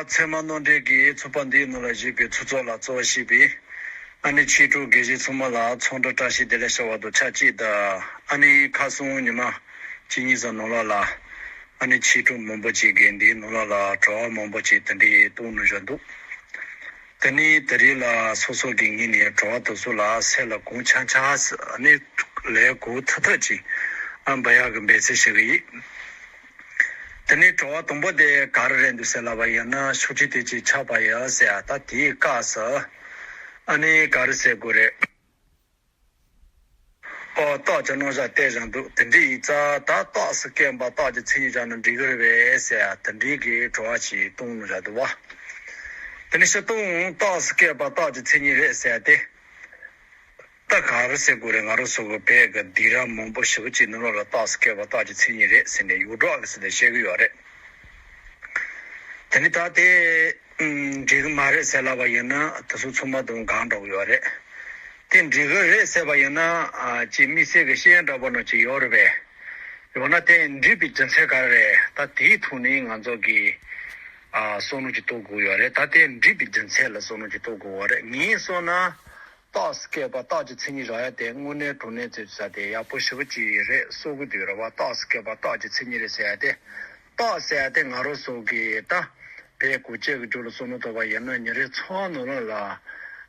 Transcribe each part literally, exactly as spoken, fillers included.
ཚད་མ་མནོ་འགྲེལ་གྱི་ཚོགས་པ་འདིའི་ནང་ལ་བཞུགས་པའི་ཚོགས་གཙོ་ལ་གཙོ་བྱས་པའི་ཨ་ནི་ཆོས་གྲོགས་དགེ་བཤེས་ཚང་མ་ལ་འཚམས་འདྲི་བཀྲ་ཤིས་བདེ་ལེགས་ཞུ་བ་དང་ཆབས་ཅིག་ཏུ། ཨ་ནི་ཁ་སང་ཉི་མ་གཅིག་གཉིས་ཙམ་ནང་ལོགས་ལ་ཨ་ནི་ཆོས་གྲོགས་མང་པོ་ཅིག་གིས་འདིའི་ནང་ལོགས་ལ་དྲི་བ་མང་པོ་ཅིག་དེ་འདྲའི་གཏོང་གནང་བཞག་འདུག་དེ་ནས་དེ་རིང་ལ་སོ་སོ་གི་ངོས་ནས་དྲི་བ་དེ་ཚོ་ལ་སེམས་ལ་གང་ཆགས་ཆགས་ཨ་ནི་ལན་གང་ཐུབ་ཐུབ་ཅིག་ཨ་འབུལ་ཡག་གི་འབད་བརྩོན་བྱེད་ཀྱི་ཡིན། དེ་ནས་དྲི་བ་དང་པོ་དེ་ག་རེ་རེད་འདུག་ཟེར་ལབ་པ་ཡིན་ན། ཤུགས་ཀྱིས་དེ་ཅིག་ཆགས་པ་ཡིན་ཟེར། ད་དེའི་སྐབས་སུ་ཨ་ནི་ག་རེ་ཟེར་དགོས་རེད། ཨོ། རྟགས་ཀྱི་རྣམ་གཞག་བསྟན་བཞག་འདུག་དེ་འདྲ་ཡིན་ཙང་ད་རྟགས་སུ་སྐྱེས་པ་རྟགས་ཀྱི་མཚན་ཉིད་བཞག་ན་འགྲིག་གི་རེད་པས་ཟེར་དེ་འདྲའི་གི་དྲི་བ་ཞིག་གཏོང་གནང་བཞག་འདུག་པ། དེ་ནས་སྤྱིར་བཏང་རྟགས་སུ་སྐྱེས་པ་རྟགས་ཀྱི་མཚན་ཉིད་རེད་ཟེར་ཏེ། ད་ག་རེ་ཟེར་དགོས་རེད། ང་རང་ཚོ་གི་བོད་ཀྱི་སྡིགས་ར་མང་པོ་ཞེ་པོ་ཅིག་ནང་ལོགས་ལ་རྟགས་སུ་སྐྱེས་པ་རྟགས་ཀྱི་མཚན་ཉིད་རེད་ཟེར་ནས་ཡོངས་གྲགས་ཀྱི་ཚུལ་དུ་བཤད་ཀྱི་ཡོད་རེད། དེ་ནི་ད་དེ་ཨུམ་འགྲིག་གི་མ་རེད་ཟེར་ལབ་པ་ཡིན་ན་དེ་ཚོ་ཚང་མ་དང་འགལ་འགྲོ་གི་ཡོད་རེད། དེ་འགྲིག་གི་རེད་ཟེར་བ་ཡིན་ན་ཨ་ཅིག་དམིགས་བསལ་གྱི་བཤད་ཡ་འདྲ་པོ་ནང་ཅིག་ཡོད་རེད་པས། ཡང་ན་དེ་འགྲིག་པའི་རྒྱུ་མཚན་ག་རེ་རེད། ད་དེའི་ཐོག་ནས་ང་ཚོ་གིས་ཨ་བསམ་བློ་ཅིག་གཏོང་དགོས་ཡོད་རེད། ད་དེ་འགྲིག་པའི་རྒྱུ་མཚན་ལ་བསམ་བློ་ཅིག་གཏོང་དགོས་པ་རེད། ངས་བསམ་ན། རྟགས་སུ་སྐྱེས་པ་རྟགས་ཀྱི་མཚན་ཉིད་རག་ཡ་དེ་དངོས་གནས་དྲང་གནས་བྱས་ཙང་དེ་ཡག་པོ་ཞེ་པོ་ཅིག་རེད་བསམ་གྱི་འདུག་རེད་པ། རྟགས་སུ་སྐྱེས་པ་རྟགས་ཀྱི་མཚན་ཉིད་རེད་ཟེར་ཡ་དེ། རྟགས་ཟེར་ཡ་དེ་ང་རང་ཚོ་གི་ད་བོད་གོ་ཆོད་ཀྱི་རྒྱུ་ལ་བསམ་བློ་གཏོང་བ་ཡིན་ན་ཉིན་རེ་ཚང་ནང་ལོགས་ལ་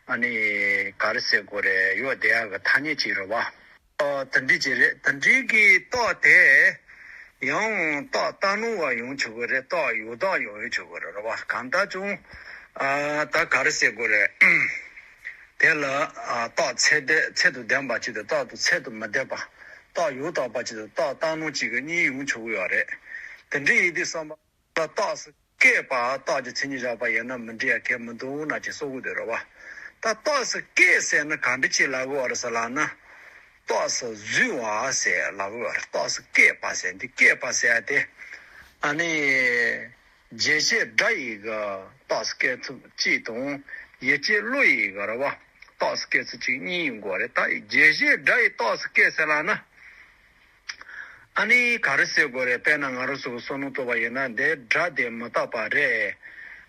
ཨ་ནི་ག་རེ་ཟེར་དགོས་རེད། ཡོད་བསྡད་ཡ་གི་ཐ་སྙད་ཅིག་རེད་པ། ཨ་དེ་འདྲ་ཅིག་རེད། དེ་འདྲའི་གི་རྟགས་དེ་ཡང་རྟགས་རྟགས་སྣང་བ་ཡང་ཆོག་གི་རེད། རྟགས་ཡང་དག་ཡང་ཡང་ཆོག་གི་རེད་རེད་པ། གང་ལྟར་ཀྱང་ཨ་ད་ག་རེ་ཟེར་དགོས་རེད། དེ་ལ་ཨ་རྟགས་ཚད་ལྡན་ཚད་དང་ལྡན་པ་གཅིག་དང་རྟགས་དང་ཚད་དང་མི་ལྡན་པ། རྟགས་ཡང་དག་པ་གཅིག་དང་རྟགས་རྟགས་སྣང་གཅིག་གི་གཉིས་ཡང་ཆོག་གི་ཡོད་རེད། དེ་འདྲ་ཡིན་དུས་ཙམ་པ་ལ་རྟགས་སུ་སྐྱེས་པ་རྟགས་ཀྱི་མཚན་ཉིད་བཞག་པ་ཡིན་ན་མི་འགྲིག་ཡ་གང་ཡང་མི་འདུག་ན་ཅིག་བསམ་གྱི་འདུག་རེད་པ། ད་རྟགས་སུ་སྐྱེས་ཟེར་ན་ག་འདྲ་ཅིག་ལབ་དགོས་པ་རེད་ཟེར་ལབ་ན། རྟགས་སུ་བཟུང་བ་ཟེར་ལབ་དགོས་པ་རེད། རྟགས་སུ་སྐྱེས་པ་ཟེར་འདི་སྐྱེས་པ་ཟེར་ཡ་དེ། ཨ་ནི། བརྗོད་བྱེད་སྒྲ་ཡི་གི་རྟགས་སུ་སྐྱེས་ཚུལ་གཅིག་དང་། ཡིད་ཀྱི་བློ་ཡི་གི་རེད་པ། རྟགས་སུ་སྐྱེས་ཚུལ་གཅིག་གཉིས་ཡིན་དགོས་རེད། ད་བརྗོད་བྱེད་སྒྲ་ཡི་རྟགས་སུ་སྐྱེས་ཟེར་ལབ་ན། ཨ་ནི་ག་རེ་ཟེར་དགོས་རེད། དཔེར་ན་ང་རང་ཚོ་གི་བསམ་བློ་གཏོང་བ་ཡིན་ན་འདི་སྒྲ་དེ་མི་རྟག་པ་རེད།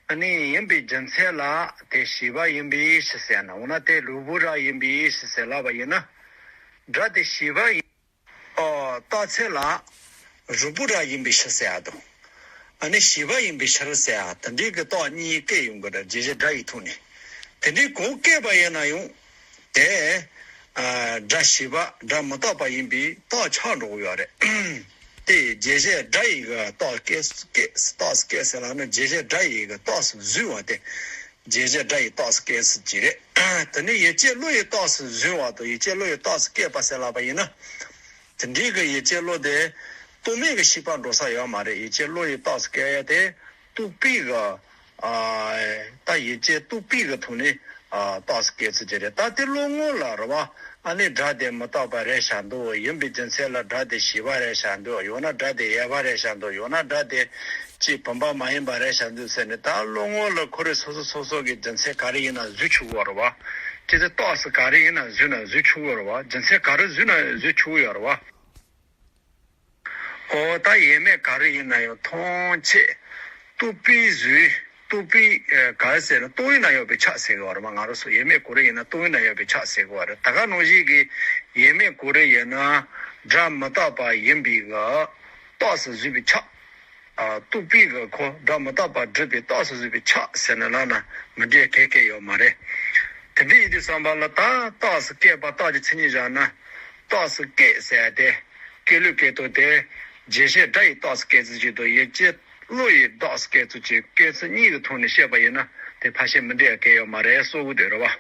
ཨ་ནི་ཡིན་པའི་རྒྱུ་མཚན་ལ་དེ་བྱིས་པ་ཡིན་པའི་ཕྱིར་ཟེར་ན། འོ་ན་དེ་ལུས་པོའི་སྒྲ་ཡིན་པའི་ཕྱིར་ཟེར་ལབ་པ་ཡིན་ན། སྒྲ་དེ་བྱིས་པ་ཡིན། ཨོ། རྟགས་ཚད་ལ་རུས་པའི་སྒྲ་ཡིན་པའི་ཕྱིར་ཟེར་ཡ་དང་། ཨ་ནི་བྱིས་པ་ཡིན་པའི་ཕྱིར་ཟེར་ཡ་དེ་འདྲའི་གི་རྟགས་གཉིས་སྐྱེ་ཡོང་གི་རེད། བརྗོད་བྱེད་སྒྲ་ཡི་ཐོག་ནས། དེ་འདྲའི་གང་སྐྱེས་པ་ཡིན་ན་ཡང་དེ་ཨ་སྒྲ་བྱིས་པ་སྒྲ་མི་རྟག་པ་ཡིན་པའི་རྟགས་ཆགས་འགྲོ་གི་ཡོད་རེད། དེ་བརྗོད་བྱེད་སྒྲ་ཡི་གི་རྟགས་སྐྱེ་སྐྱེ་རྟགས་སྐྱེ་ཟེར་ལབ་ན་བརྗོད་བྱེད་སྒྲ་ཡི་གི་རྟགས་སུ་བཟུང་བ་དེ་བརྗོད་བྱེད་སྒྲ་ཡི་རྟགས་སུ་སྐྱེ་ཟེར་གྱི་རེད། དེ་ནས་ཡིད་ཀྱི་བློ་ཡི་རྟགས་སུ་བཟུང་བ་དང་ཡིད་ཀྱི་བློ་ཡི་རྟགས་སུ་སྐྱེས་པ་ཟེར་ལབ་པ་ཡིན་ན། དེ་འདྲའི་གི་ཡིད་ཀྱི་བློ་དེ་རྟོག་མེད་ཀྱི་ཤེས་པ་འགྲོ་ས་ཡོད་མ་རེད། ཡིད་ཀྱི་བློ་ཡི་རྟགས་སུ་སྐྱེ་ཡ་དེ་རྟོག་པའི་གི་ཨ་ད་ཡིད་ཀྱི་རྟོག་པའི་གི་ཐོག་ནས་ཨ་རྟགས་སུ་སྐྱེ་ཚུལ་དེ་རེད། ད་དེ་བློ་ངོ་ལ་རེད་པ། ཨ་ནི་སྒྲ་དེ་མི་རྟག་པ་རེད་བཞག་འདུག་ཡིན་པའི་རྒྱུ་མཚན་ལ་སྒྲ་དེ་བྱིས་པ་རེད་བཞག་འདུག་ཡང་ན་སྒྲ་དེ་ཡོད་པ་རེད་བཞག་འདུག་ཡང་ན་སྒྲ་དེ་ཅིག་བུམ་པ་མ་ཡིན་པ་རེད་བཞག་འདུག་ཟེར་ནས། ད་བློ་ངོ་ལ་ཁོ་རེ་སོ་སོ་སོ་སོ་གི་རྒྱུ་མཚན་ག་རེ་ཡིན་ན་བཟོ་ཆོག་གི་ཡོད་རེད་པ། ཅི་སྟེ་རྟགས་སུ་ག་རེ་ཡིན་ན་བཟོས་ན་བཟོ་ཆོག་གི་ཡོད་རེད་པ། རྒྱུ་མཚན་ག་རེ་བཟོས་ན་བཟོ་ཆོག་གི་ཡོད་རེད་པ། ཨོ། ད་ཡོད་མེད་ག་རེ་ཡིན་ན་ཡང་ཐམས་ཅད་རྟོག་པས་བཟོས། རྟོག་པས་ཨ་ག་རེ་ཟེར་ན་རྟོག་ཡིན་ན་ཡོད་པས་ཁྱབ་ཟེར་གི་ཡོད་རེད་པ། ང་རང་ཚོ་ཡོད་མེད་ག་རེ་ཡིན་ན་རྟོག་ཡིན་ན་ཡོད་པས་ཁྱབ་ཟེར་གི་ཡོད་རེད། ད་ག་ནང་བཞིན་གྱི་ཡོད་མེད་ག་རེ་ཡིན་ན་སྒྲ་མི་རྟག་པ་ཡིན་པའི་གི་རྟགས་སུ་བཟོས་པས་ཁྱབ། ཨ་རྟོག་པས་གི་ཁོ་སྒྲ་མི་རྟག་པ་སྒྲུབ་པའི་རྟགས་སུ་བཟོས་པས་ཁྱབ་ཟེར་ནས་ལབ་ན་མི་འགྲིག་གང་ཡང་ཡོད་མ་རེད། དེ་འདྲ་ཡིན་དུས་ཙམ་པ་ལ་ད་རྟགས་སུ་སྐྱེས་པ་རྟགས་ཀྱི་མཚན་ཉིད་བཞག་ན། རྟགས་སུ་སྐྱེས་ཟེར་ཏེ། སྐྱེ་ལུགས་སྐྱེ་སྟངས་དེ། བརྗོད་བྱེད་སྒྲ་ཡི་རྟགས་སུ་སྐྱེ་ཚུལ་གཅིག་དང་ཡིད་ཀྱི་བློ་ཡི་རྟགས་སུ་སྐྱེ་ཚུལ་གཅིག་སྐྱེ་ཚུལ་གཉིས་ཀྱི་ཐོག་ནས་བཤད་པ་ཡིན་ན་དེ་ཕལ་ཆེར་མི་འགྲིག་གང་ཡང་ཡོད་མ་རེད་བསམ་གྱི་འདུག་རེད་པ།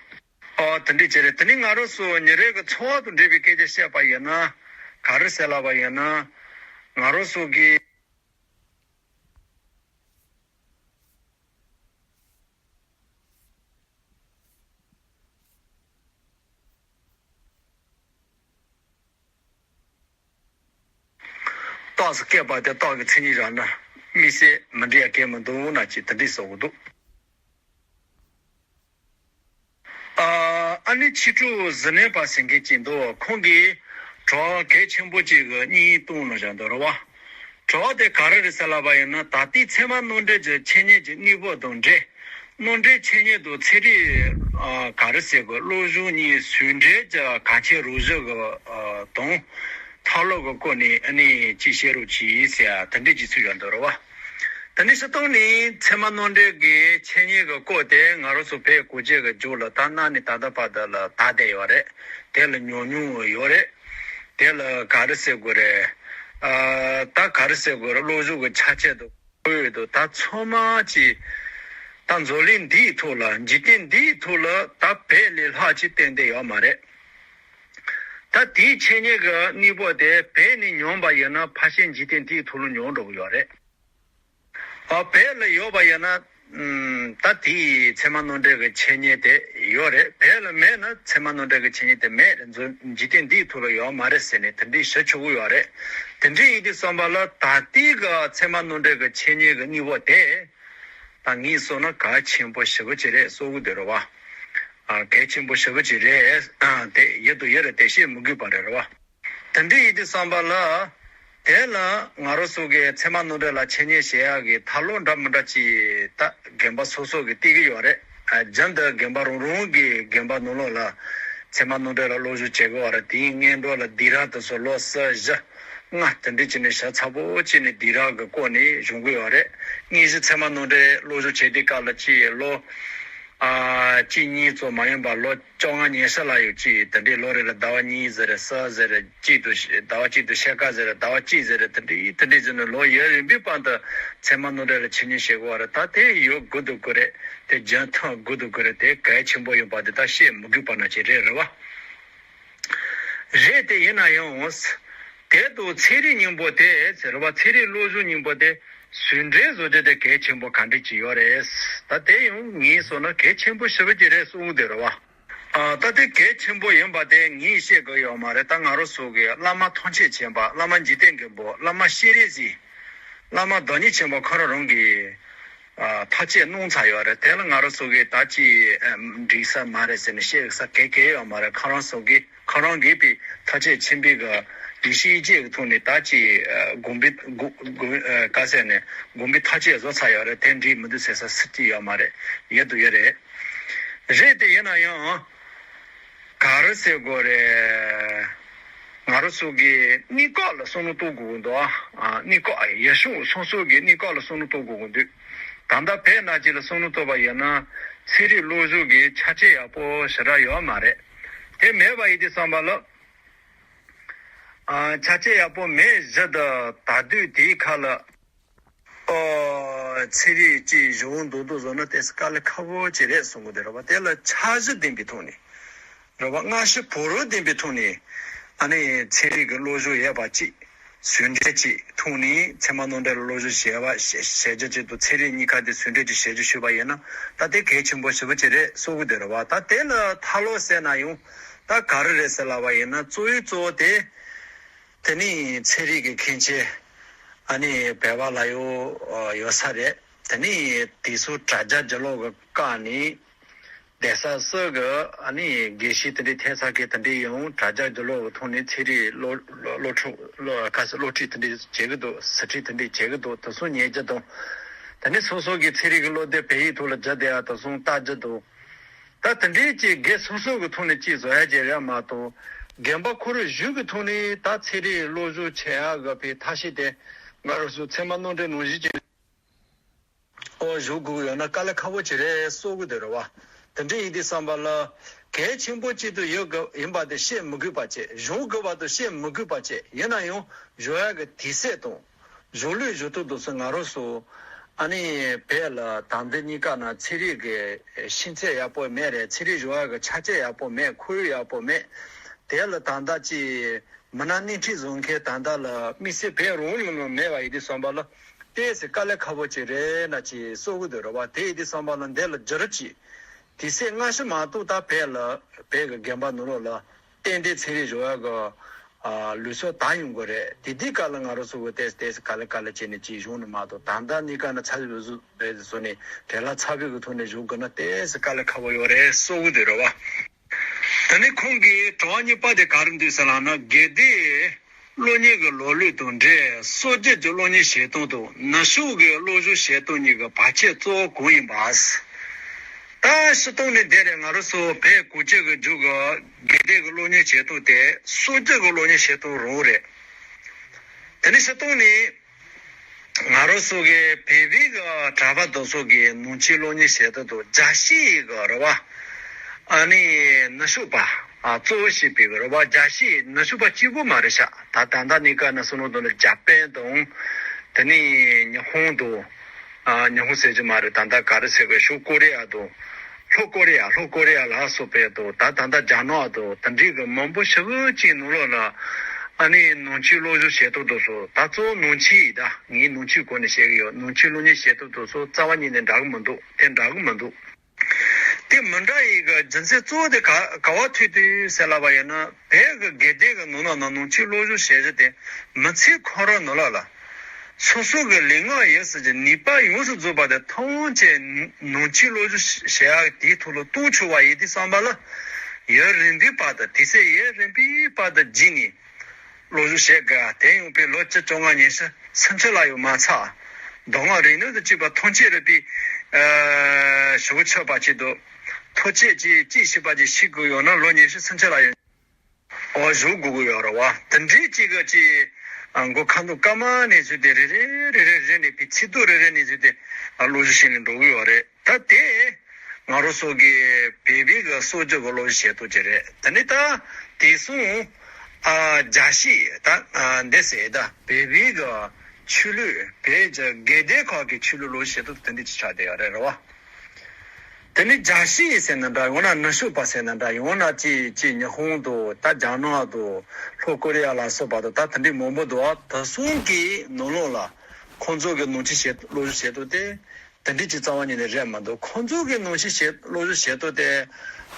ཨོ། དེ་འདྲ་ཅིག་རེད། དེ་ནི་ང་རང་ཚོ་ཉིན་རེ་གི་འཚོ་བ་དང་འབྲེལ་བའི་སྐད་ཆ་བཤད་པ་ཡིན་ན། ག་རེ་ཟེར་ལབ་པ་ཡིན་ན། ང་རང་ཚོ་གི་རྟགས་སུ་སྐྱེས་པ་དེ་རྟགས་ཀྱི་མཚན་ཉིད་རང་ན་དམིགས་བསལ་མི་འགྲིག་གང་མི་འདུག་ན་ཅིག་དེ་འདྲ་བསམ་གྱི་འདུག་ཨ་ཨ་ནི་ཕྱི་དྲོ་གཟུ་ནན་པ་ཟེར་མཁན་ཅིག་འདུག་ཁོང་གིས་དྲི་བ་གལ་ཆེན་པོ་ཅིག་གི་གཉིས་གཏོང་གནང་བཞག་འདུག་རེད་པ། དྲི་བ་དེ་ག་རེ་རེད་ཟེར་ལབ་པ་ཡིན་ན། ད་ལྟའི་ཚད་མ་ནོར་འཁྲུལ་གྱི་འཆད་ཉན་གྱི་གནས་བབ་དང་འབྲེལ། ནོར་འཁྲུལ་འཆད་ཉན་དང་ཚན་རིག་ཨ་ག་རེ་ཟེར་དགོས། བློ་སྦྱོང་གཉིས་ཟུང་འབྲེལ་གྱི་གལ་ཆེན་རང་བཞིན་གྱི་ཨ་དང་། མཐའ་སློབ་ཀྱི་སྐོར་ནས་ཨ་ནི་ཅིག་བཤད་རོགས་གྱིས་ཟེར་ཡ་དེ་འདྲས་ཅིག་ཚུད་ཡོད་འདུག་རེད་བ། དེ་ནས་སྤྱིར་བཏང་ནས་ཚད་མ་ནོར་འཁྲུལ་གྱི་འཆད་ཉན་གྱི་སྐོར་དེ་ང་རང་ཚོ་བོད་གངས་ཅན་གྱི་ལྗོངས་ལ་ད་གནའ་ནས་ད་ལྟ་བར་དུ་ལ་དར་བསྡད་ཡོད་རེད། དེ་ལ་ཉམས་མྱོང་ཡོད་རེད། དེ་ལ་ག་རེ་ཟེར་དགོས་རེད། ཨ་ད་ག་རེ་ཟེར་དགོས་རེད། བློ་སྦྱོང་གི་ཆ་རྐྱེན་དང་ཁོར་ཡུག་དང་ད་ཚང་མ་ཅིག་ད་འཛམ་གླིང་འདིའི་ཐོག་ལ། འཇིག་རྟེན་འདིའི་ཐོག་ལ་ད་བོད་ལས་ལྷག་ཅིག་བསྟན་བསྡད་ཡོད་མ་རེད། ད་དེའི་འཆད་ཉན་གྱི་གནས་བབ་དེ་བོད་ནས་ཉམས་པ་ཡིན་ན་ཕལ་ཆེར་འཇིག་རྟེན་འདིའི་ཐོག་ལ་ཉམས་འགྲོ་གི་ཡོད་རེད། ཨ་བོད་ལ་ཡོད་པ་ཡིན་ན། ཨམ། ད་དེའི་ཚད་མ་ནོར་འཁྲུལ་གྱི་འཆད་ཉན་དེ་ཡོད་རེད། བོད་ལ་མེད་ན་ཚད་མ་ནོར་འཁྲུལ་གྱི་འཆད་ཉན་དེ་མེད་རེད། འཛམ་འཇིག་རྟེན་འདིའི་ཐོག་ལ་ཡོད་མ་རེད་ཟེར་ནས་དེ་འདྲའི་ཞུ་ཆོག་གི་ཡོད་རེད། དེ་འདྲའི་ཡིན་དུས་ཙམ་པ་ལ་ད་ལྟའི་གི་ཚད་མ་ནོར་འཁྲུལ་གྱི་འཆད་ཉན་གྱི་གནས་བབ་དེ་ད་ངས་བསམ་ན་གལ་ཆེན་པོ་ཞེ་པོ་ཅིག་རེད་བསམ་གྱི་འདུག་རེད་བ། ཨ་གལ་ཆེན་པོ་ཞེ་པོ་ཅིག་རེད། ཨ་དེ་ཡོད་དང་ཡོད་རེད། དེ་བཤད་མི་དགོས་པ་རེད་རེད་བ། དེ་འདྲ་ཡིན་དུས་ཙམ་པ་ལ། དེ་ལ་ང་རང་ཚོ་གི་ཚད་མ་ནོར་འཁྲུལ་ལ་འཆད་ཉན་བྱེད་ཡག་གི་ཐབས་ལམ་འདྲ་མི་འདྲ་ཅིག་ད་རྒན་པ་སོ་སོ་གིས་བལྟས་ཀྱི་ཡོད་རེད། ཨ་རྒྱུན་དུ་རྒན་པ་རང་རང་གི་རྒན་པ་ནང་ལོགས་ལ་ཚད་མ་ནོར་འཁྲུལ་ལ་སློབ་སྦྱོང་བྱེད་དགོས་པ་རེད། དེའི་སྔོན་འགྲོ་ལ་སྡིགས་ར་དེ་ཚོ་ལོ་གསུམ་བཞི་ལྔ་དེ་འདྲ་བྱས་ནས་ཞིབ་ཚགས་པོ་བྱས་ནས་སྡིགས་ར་གི་སྐོར་ནས་སྦྱོང་གི་ཡོད་རེད། དངོས་གཞི་ཚད་མ་ནོར་འཁྲུལ་སློབ་སྦྱོང་བྱེད་དུས་སྐབས་ལ་ཅིག་ལོ། ཨ་གཅིག་གཉིས་ཙམ་མ་ཡིན་པར་ལོ་བཅོ་ལྔ་ཉི་ཤུ་ལ་ཡོད་ཅིག་དེ་འདྲའི་ལོ་རེ་ལ་ཟླ་བ་གཉིས་ཟེར་རེད། གསུམ་ཟེར་རེད། གཅིག་ཏུ་ཟླ་བ་གཅིག་ཏུ་ཕྱེད་ཀ་ཟེར་རེད། ཟླ་བ་གཅིག་ཟེར་རེད། དེ་འདྲའི་དེ་འདྲའི་ཟེར་ནས་ལོ་ཡུན་རིང་པོའི་བར་དུ་ཚད་མ་ནོར་འཁྲུལ་ལ་འཆད་ཉན་བྱེད་དགོས་པ་རེད། ད་དེ་ཡོད་དགོས་འདུག་གི་རེད། དེ་རྒྱུན་མཐུད་དགོས་འདུག་གི་རེད། དེ་གལ་ཆེན་པོ་ཡིན་པ་དེ་ད་བཤད་མི་དགོས་པ་ནང་བཞིན་རེད་རེད་བ། རེད། དེ་ཡིན་ན་ཡང་། དེ་དང་ཚན་རིག་སྙིང་པོ་དེ་ཟེར་བ། ཚན་རིག་སློབ་སྦྱོང་སྙིང་པོ་དེ་ཟུང་འབྲེལ་བཟོ་རྒྱུ་དེ་གལ་ཆེན་པོ་ག་འདྲ་ཅིག་ཡོད་རེད། ད་དེ་ཡང་ངས་བསམ་ན་གལ་ཆེན་པོ་ཞེ་པོ་ཅིག་རེད་གསུང་གི་འདུག་རེད་བ། ཨ་ད་དེ་གལ་ཆེན་པོ་ཡིན་པ་དེ་ངས་བཤད་དགོས་ཡོད་མ་རེད། ད་ང་རང་ཚོ་གི་བླ་མ་ཐམས་ཅད་མཁྱེན་པ། བླ་མ་འཇིག་རྟེན་མགོན་པོ། བླ་མ་སྤྱན་རས་གཟིགས། བླ་མ་བདག་ཉིད་ཆེན་པོ་ཁོ་རང་རང་གིས་ཨ་ཐག་བཅད་གནང་ཚར་ཡོད་རེད། དེ་ལ་ང་རང་ཚོ་གིས་ད་ཅི་ཨ་འགྲིག་ས་མ་རེད་ཟེར་ནས་བཤད་ས་གལ་གལ་ཡོད་མ་རེད། ཁོ་རང་ཚོ་གིས་ཁོ་རང་གིས་པའི་ཐག་བཅད་ཆེན་པོའི་གི་ཡེ་ཤེས་ཡིད་ཀྱི་ཐོག་ནས་ད་ཅི་ཨ་དགོངས་པའི་དགོངས་དགོངས་ཨ་ག་ཟེར་ནས་དགོངས་པའི་ཐག་བཅད་བཟོ་ཚར་ཡོད་རེད། དེ་འགྲིག་མི་འདུག་ཟེར་ས་སུ་གཅིག་ཡོད་མ་རེད། ཡོད་དང་ཡོད་རེད། རེད། དེ་ཡིན་ན་ཡང་ག་རེ་ཟེར་དགོས་རེད། ང་རང་ཚོ་གི་གནས་སྐབས་ལ་བསམ་བློ་གཏོང་དགོས་ཀྱི་འདུག་ཨ་གནས་སྐབས་ཡར་བྱུང་སོ་སོ་གི་གནས་སྐབས་ལ་བསམ་བློ་གཏོང་དགོས་ཀྱི་འདུག་ད་ལྟ་བོད་ནང་གཅིག་ལ་བསམ་བློ་གཏོང་བ་ཡིན་ན་ཚན་རིག་སློབ་སྦྱོང་གི་ཆ་རྐྱེན་ཡག་པོ་ཞེ་དྲག་ཡོད་མ་རེད། དེ་མེད་པ་ཡིན་དུས་ཙམ་པ་ལ། ཨ་ཆ་རྐྱེན་ཡག་པོ་མེད་བཞིན་དུ་ད་དུང་དེའི་ཁ་ལ། ཨོ། ཚན་རིག་ཅིག་གཞུང་འདུག་འདུག་བཟོ་ན་ཏོག་ཙམ་དཀའ་ལས་ཁག་པོ་ཅིག་རེད་གསུང་གི་འདུག་རེད་བ། དེ་ལ་འཆར་གཞི་ལྡན་པའི་ཐོག་ནས་རེད་བ། སྔ་ཕྱི་བར་དུ་ལྡན་པའི་ཐོག་ནས་ཨ་ནི་ཚན་རིག་གི་སློབ་སྦྱོང་ཡོད་པ་ཅིག་ཟུང་འབྲེལ་ཅིག་ཐོག་ནས་ཚད་མ་ནོར་འཁྲུལ་ལ་སློབ་སྦྱོང་བྱས་པ་བྱས་བྱས་རྒྱུ་ཅིག་དང་ཚན་རིག་གཉིས་ཀ་དེ་ཟུང་འབྲེལ་ཅིག་བྱས་རྒྱུ་ཞུས་པ་ཡིན་ན་ད་དེ་གལ་ཆེན་པོ་ཞེ་པོ་ཅིག་རེད་གསུང་གི་འདུག་རེད་བ། ད་དེ་ལ་ཐབས་ལམ་ཟེར་ན་ཡང་ད་ག་རེ་རེད་ཟེར་ལབ་པ་ཡིན་ན་གཙོ་བོའི་གཙོ་བོ་དེ། དེ་ནས་ཚན་རིག་གི་མཁན་ཆེན་ཨ་ནི་བོད་པ་ལ་ཡོད་ཡོད་ས་རེད། དེ་ནས་དེ་ཚོ་དྲ་རྒྱ་རྒྱུ་ལོག་གི་བཀག་ནས་གདན་ས་སུ་གི་ཨ་ནི་དགེ་བཤེས་དེ་འདྲའི་ཐེབས་ས་གི་དེ་འདྲའི་ཡང་དྲ་རྒྱ་རྒྱུ་ལོག་གི་ཐོག་ནས་ཚན་རིག་སློབ་སློབ་ཕྲུག་སློབ་ཁ་སི་སློབ་ཁྲིད་དེ་འདྲའི་བྱེད་གི་འདུག་ཟུར་ཁྲིད་དེ་འདྲའི་བྱེད་གི་འདུག་དེ་ཚོ་ཉན་རྒྱུ་དང་། དེ་ནས་སོ་སོ་གི་ཚན་རིག་གི་སློབ་དེབ་བོད་ཡིག་ཐོག་ལ་བསྒྱུར་བསྡད་ཡ་དེ་ཚོ་ལྟ་རྒྱུ་དང་། ད་དེ་འདྲའི་ཅིག་སྒེར་སོ་སོ་གི་ཐོག་ནས་ཅིག་བཟོ་ཡ་ཅིག་རེད་མ་གཏོགས། རྒན་པ་ཁོ་རང་གཞུང་གི་ཐོག་ནས་ད་ཚན་རིག་སློབ་སྦྱོང་བྱེད་ཡ་གི་བའི་ཐབས་ཤེས་དེ་ང་རང་ཚོ་ཚད་མ་ནོར་འཁྲུལ་ནང་བཞིན་ཅིག་ཨོ་བཟོ་དགོས་ཀྱི་ཡོད་ན་དཀའ་ལས་ཁག་པོ་ཅིག་རེད་གསུང་གི་འདུག་རེད་བ། དེ་འདྲ་ཡིན་དུས་ཙམ་པ་ལ་གལ་ཆེན་པོ་གཅིག་ཏུ་ཡོད་དགོས་ཡིན་པ་དེ་བཤད་མི་དགོས་པ་བྱས། སྦྱོང་དགོས་པ་དེ་བཤད་མི་དགོས་པ་བྱས། ཡིན་ན་ཡང་སྦྱོང་ཡ་གི་དུས་ཚོད་དང་། གཞུང་ལུགས་གཞུང་དུ་འདུག་སེ་ང་རང་ཚོ་ཨ་ནི་བོད་ལ་ད་ལྟ་གཉིས་ཀ་ན་ཚན་རིག་གི་ཤེས་ཚད་ཡག་པོ་མེད་རེད། ཚན་རིག་སྦྱོང་ཡག་གི་ཆ་རྐྱེན་ཡག་པོ་མེད། ཁོར་ཡུག་ཡག་པོ་མེད། དེ་ལ་ད་ལྟ་ཅི་མི་སྣ་སྣེ་ཁྲིད་བཟོ་མཁན་ད་ལྟ་ལ་དམིགས་བསལ་བོད་རང་ལ་ལ་མེད་པ་ཡིན་དུས་ཙམ་པ་ལ་ཏོག་ཙམ་དཀའ་ལས་ཁག་པོ་ཅིག་རེད་ན་ཅིག་གསུང་གི་འདུག་རེད་བ། དེ་ཡིན་དུས་ཙམ་པ་ལ་འདི་ལ་བསྒྱུར་ཅིག་དུས་ཚོད་སྔ་ཕྱི་མ་གཏོགས་ད་བོད་ལ་བོད་ཀྱི་རྒན་པ་ནང་ལོགས་ལ། ཏན་ཏན་ཚན་རིག་སྦྱོང་ཡག་གི་ཨ་ལུགས་སྲོལ་དར་ཡོང་གི་རེད། དེ་དུས་སྐབས་ལ་ང་རང་ཚོ་གི་ཏོག་ཙམ་ཏོག་ཙམ་དཀའ་ལས་དཀའ་ལས་བྱས་ནས་ཅིག་བྱུང་ནི་མ་གཏོགས། ད་ལྟ་གཉིས་ཀ་ན་ཚ་བོ་བཟོ་བཟོ་ནས་བྲེལ་བ་ཚ་བོ་གི་ཐོག་ནས་བྱུང་དགོས་ན་ཏོག་ཙམ་དཀའ་ལས་ཁག་པོ་ཡོད་རེད་གསུང་གི་འདུག་རེད་བ། དེ་ནས་ཁོང་གིས་དྲི་བ་གཉིས་པ་དེ་ག་རེ་འདུག་ཟེར་ལབ་ན། དགེ་སྡེ་ གློག་བརྙན་གྱི་ལོ་ལུགས་དང་འབྲེལ་སྲོལ་རྒྱུན་གྱི་གློག་བརྙན་བྱེད་སྟངས་དང་ནུབ་ཕྱོགས་ཀྱི་གློག་བཞུ་བྱེད་སྟངས་གཉིས་ཀྱི་བར་ཁྱད་གཙོ་བོ་གང་ཡིན་པ། ད་སྤྱིར་བཏང་ནས་འདི་རེད། ང་རང་ཚོ་བོད་གངས་ཅན་གྱི་ལྗོངས་ཀྱི་དགོན་སྡེ་གི་གློག་བརྙན་བྱེད་སྟངས་དེ་སྲོལ་རྒྱུན་གྱི་གློག་བརྙན་བྱེད་སྟངས་རང་རེད། དེ་ནས་སྤྱིར་བཏང་ནས། ང་རང་ཚོ་གི་བོད་པའི་གི་གྲྭ་པ་དེ་ཚོ་གི་ནང་ཆོས་སློབ་གཉེར་བྱེད་སྟངས་དང་རྒྱ་ཆེའི་གི་རེད་བ། ཨ་ནི་ནུབ་ཕྱོགས་པ། ཨ་གཙོ་བོ་བྱས་པའི་གི་རེད་བ། རྒྱ་ཆེའི་ནུབ་ཕྱོགས་པ་གཅིག་པུ་མ་རེད་ཤག་ད་ད་ལྟ་གནས་སྐབས་ན་བསམ་བློ་གཏོང་ན་འཇར་པན་དང་། དེ་ནས་ཉི་ཧོང་དང་། ཨ་ཉི་ཧོང་ཟེར་གྱི་མ་རེད། ད་ལྟ་ག་རེ་ཟེར་དགོས། ཤུག་ཀོ་རི་ཡ་དང་། ལྷོ་ཀོ་རི་ཡ། ལྷོ་ཀོ་རི་ཡ་ལ་སོགས་པའི་དང་། ད་ད་ལྟ་རྒྱ་ནག་དང་། དེ་འདྲའི་གི་མང་པོ་ཞེ་པོ་ཅིག་ནང་ལོགས་ལ། ཨ་ནི་ནང་ཆོས་སློབ་གཉེར་བྱེད་སྟངས་དེ་ཚོ། ད་གཙོ་བོ་ནང་ཆོས་ཡིན། ད་ངས་ནང་ཆོས་སྐོར་ནས་བཤད་གི་ཡོད། ནང་ཆོས་སློབ་གཉེར་བྱེད་སྟངས་དེ་ཚོ་རྩ་བ་ཉིད་ནས་འདྲ་གི་མི་འདུག་དེ་འདྲ་གི་མི་འདུག་དེ་མི་འདྲ་ཡི་གི་རྒྱུ་མཚན་གཙོ་བོ་དེ་ག་ག་བ་ཐུག་འདུག་ཟེར་ལབ་པ་ཡིན་ན། བོད་ཀྱི་དགོན་སྡེ་གི་ནང་ན་ནང་ཆོས་སློབ་གཉེར་བྱེད་གཞི་དེ་མི་ཚེ་ཁོ་རང་ནང་ལོགས་ལ། སོ་སོ་གི་ལུས་ངག་ཡིད་གསུམ་གྱི་ནུས་པ་ཡོངས་སུ་རྫོགས་པ་དེ་ཐམས་ཅད་ནང་ཆོས་སློབ་གཉེར་བྱེད་ཡག་དེའི་ཐོག་ལ་གཏོང་ཆོག་པ་ཡིན་དུས་ཙམ་པ་ལ། ཡུན་རིང་པོའི་བར་དུ། དུས་ཚོད་ཡུན་རིང་པོའི་བར་དུ་བརྒྱུད་ནས་སློབ་གཉེར་བྱེད་དགོས། དེ་ཡང་བོད་ལོ་བཅུ་བཅོ་ལྔ་ཉི་ཤུ་སུམ་ཅུ་ལ་ཡང་མ་ཚར། མདོ་སྔགས་རིག་གནས་དང་བཅས་པ་ཐམས་ཅད་རིག་པའི་ཨ་ཞུ་ཆོག་པ་ཅིག་འདུག་ཐམས་ཅད་ཀྱིས་གཅིག་ཤེས་པ་ཅིག་ཤེས་དགོས་ཡོད་ན། ལོ་ཉི་ཤུ་སུམ་ཅུ་ལ་ཡང་། འོ་བཞུགས་དགོས་ཀྱི་ཡོད་རེད་བ། དེ་འདྲའི་གཅིག་གི་གཅིག་ཨ་མགོ་ཁ་འདོན་སྐར་མ་ནས་བཟུང་སྟེ། རེ་རེ་རེ་རེ་རེ་ནས་བའི་ཚིག་ཐོ་རེ་རེ་ནས་བཟུང་སྟེ། ཨ་སློབ་གཉེར་བྱས་ནས་འགྲོ་གི་ཡོད་རེད། ད་དེ་ང་རང་ཚོ་གི་བོད་པའི་གི་སྲོལ་རྒྱུན་གི་སློབ་གཉེར་བྱེད་སྟངས་ཅིག་རེད། དེ་ནས་ད་དེང་སང་ཨ་རྒྱ་ཆེ་ད་ཨ་འདི་ཟེར། ད་བོད་པའི་གི་ཆོས་ལུགས། བོད་ཀྱི་དགོན་སྡེ་ཁག་གི་ཆོས་ལུགས་སློབ་གཉེར་བྱེད་སྟངས་དེ་འདྲ་ཅིག་ཆགས་བསྡད་ཡོད་རེད། རེད་བ། དེ་ནི་རྒྱ་ཆེ་ཟེར་ན་འདྲ། ཡང་ན་ནུབ་ཕྱོགས་པ་ཟེར་ན་འདྲ། ཡང་ན་ཅིག་ཅིག་ཉི་ཧོང་དང་། ད་རྒྱ་ནག་དང་། ལྷོ་ཀོ་རི་ཡ་ལ་སོགས་པ་དང་། ད་དེ་འདྲའི་མང་པོ་འདུག་ད་གསུམ་གྱི་ནང་ལོགས་ལ་ཁོང་ཚོ་གི་ནང་ཆོས་བྱེད་སློབ་གཉེར་བྱེད་སྟངས་དེ་དེ་འདྲའི་ཅིག་རྩ་བ་ཉིད་ནས་རེད་མི་འདུག་ཁོང་ཚོ་གི་ནང་ཆོས་བྱེད་སློབ་གཉེར་བྱེད་སྟངས་དེ་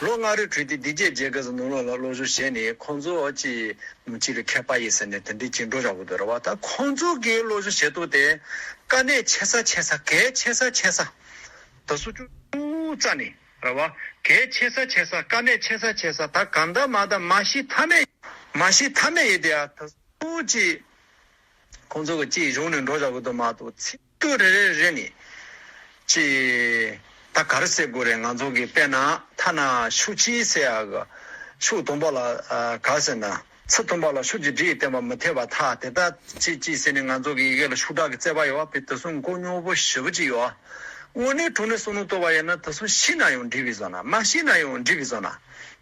ལོ་ལྔ་རེ་གྲོལ་ཏེ་སྡིག་རྒྱབ་རྒྱག་གི་ཟེར། ནང་ལོགས་ལ་སློབ་གཉེར་བྱས་ནས་ཁོང་ཚོ་ཅིག་ནང་ཆོས་ཀྱི་མཁས་པ་ཡིན་ཟེར་ནས་དེ་འདྲའི་ཅིག་འགྲོ་བཞག་གི་འདུག་རེད་བ། ད་ཁོང་ཚོ་གི་སློབ་གཉེར་བྱེད་སྟངས་དེ་དཀའ་གནད་ཆེ་ས་ཆེ་ས། གལ་ཆེ་ས་ཆེ་ས། དེ་ཚོ་ཅུང་རྩ་ནས་རེད་བ། གལ་ཆེ་ས་ཆེ་ས། དཀའ་གནད་ཆེ་ས་ཆེ་ས། ད་གང་ལྟར་མ་ད་མ་ཤེས་ཐབས་མེད། མ་ཤེས་ཐབས་མེད་ཡིན་དེ་ཡ། དེ་ཚོ་ཅིག་ཁོང་ཚོ་གི་ཅིག་གཞུང་ནས་འགྲོ་བཞག་གི་འདུག་མ་གཏོགས། ཚིག་ཐོ་རེ་རེ་རེ་ནས་ཅིག་ད་ག་རེ་ཟེར་དགོས་རེད། ང་ཚོ་གི་དཔེར་ན་ཐ་ན་ཤུགས་ཆེན་ཟེར་ཡག་གི། ཤུགས་དང་པོ་ལ་ཨ་ག་རེ་ཟེར་ན། ཚིག་དང་པོ་ལ་ཤུགས་ཀྱིས་སྒྲ་ཡི་བརྟན་པ་མི་འཐད་པར་ཐལ། དེ་ལྟར་ཅིག་ཅིག་ཟེར་ནས། ང་ཚོ་གི་ཡི་གེ་ལ་ཤུགས་དྲག་གི་བརྩེགས་པ་ཡོད་པ། དེ་ཚོ་མགོ་རྙོག་པོ་ཞེ་པོ་ཅིག་ཡོད། དངོས་གནས་དྲང་གནས་བསམ་བློ་གཏོང་བ་ཡིན་ན། དེ་ཚོ་ཤེས་ན་ཡང་འགྲིག་པའི་བཟོ་ན། མ་ཤེས་ན་ཡང་འགྲིག་པའི་བཟོ་ན།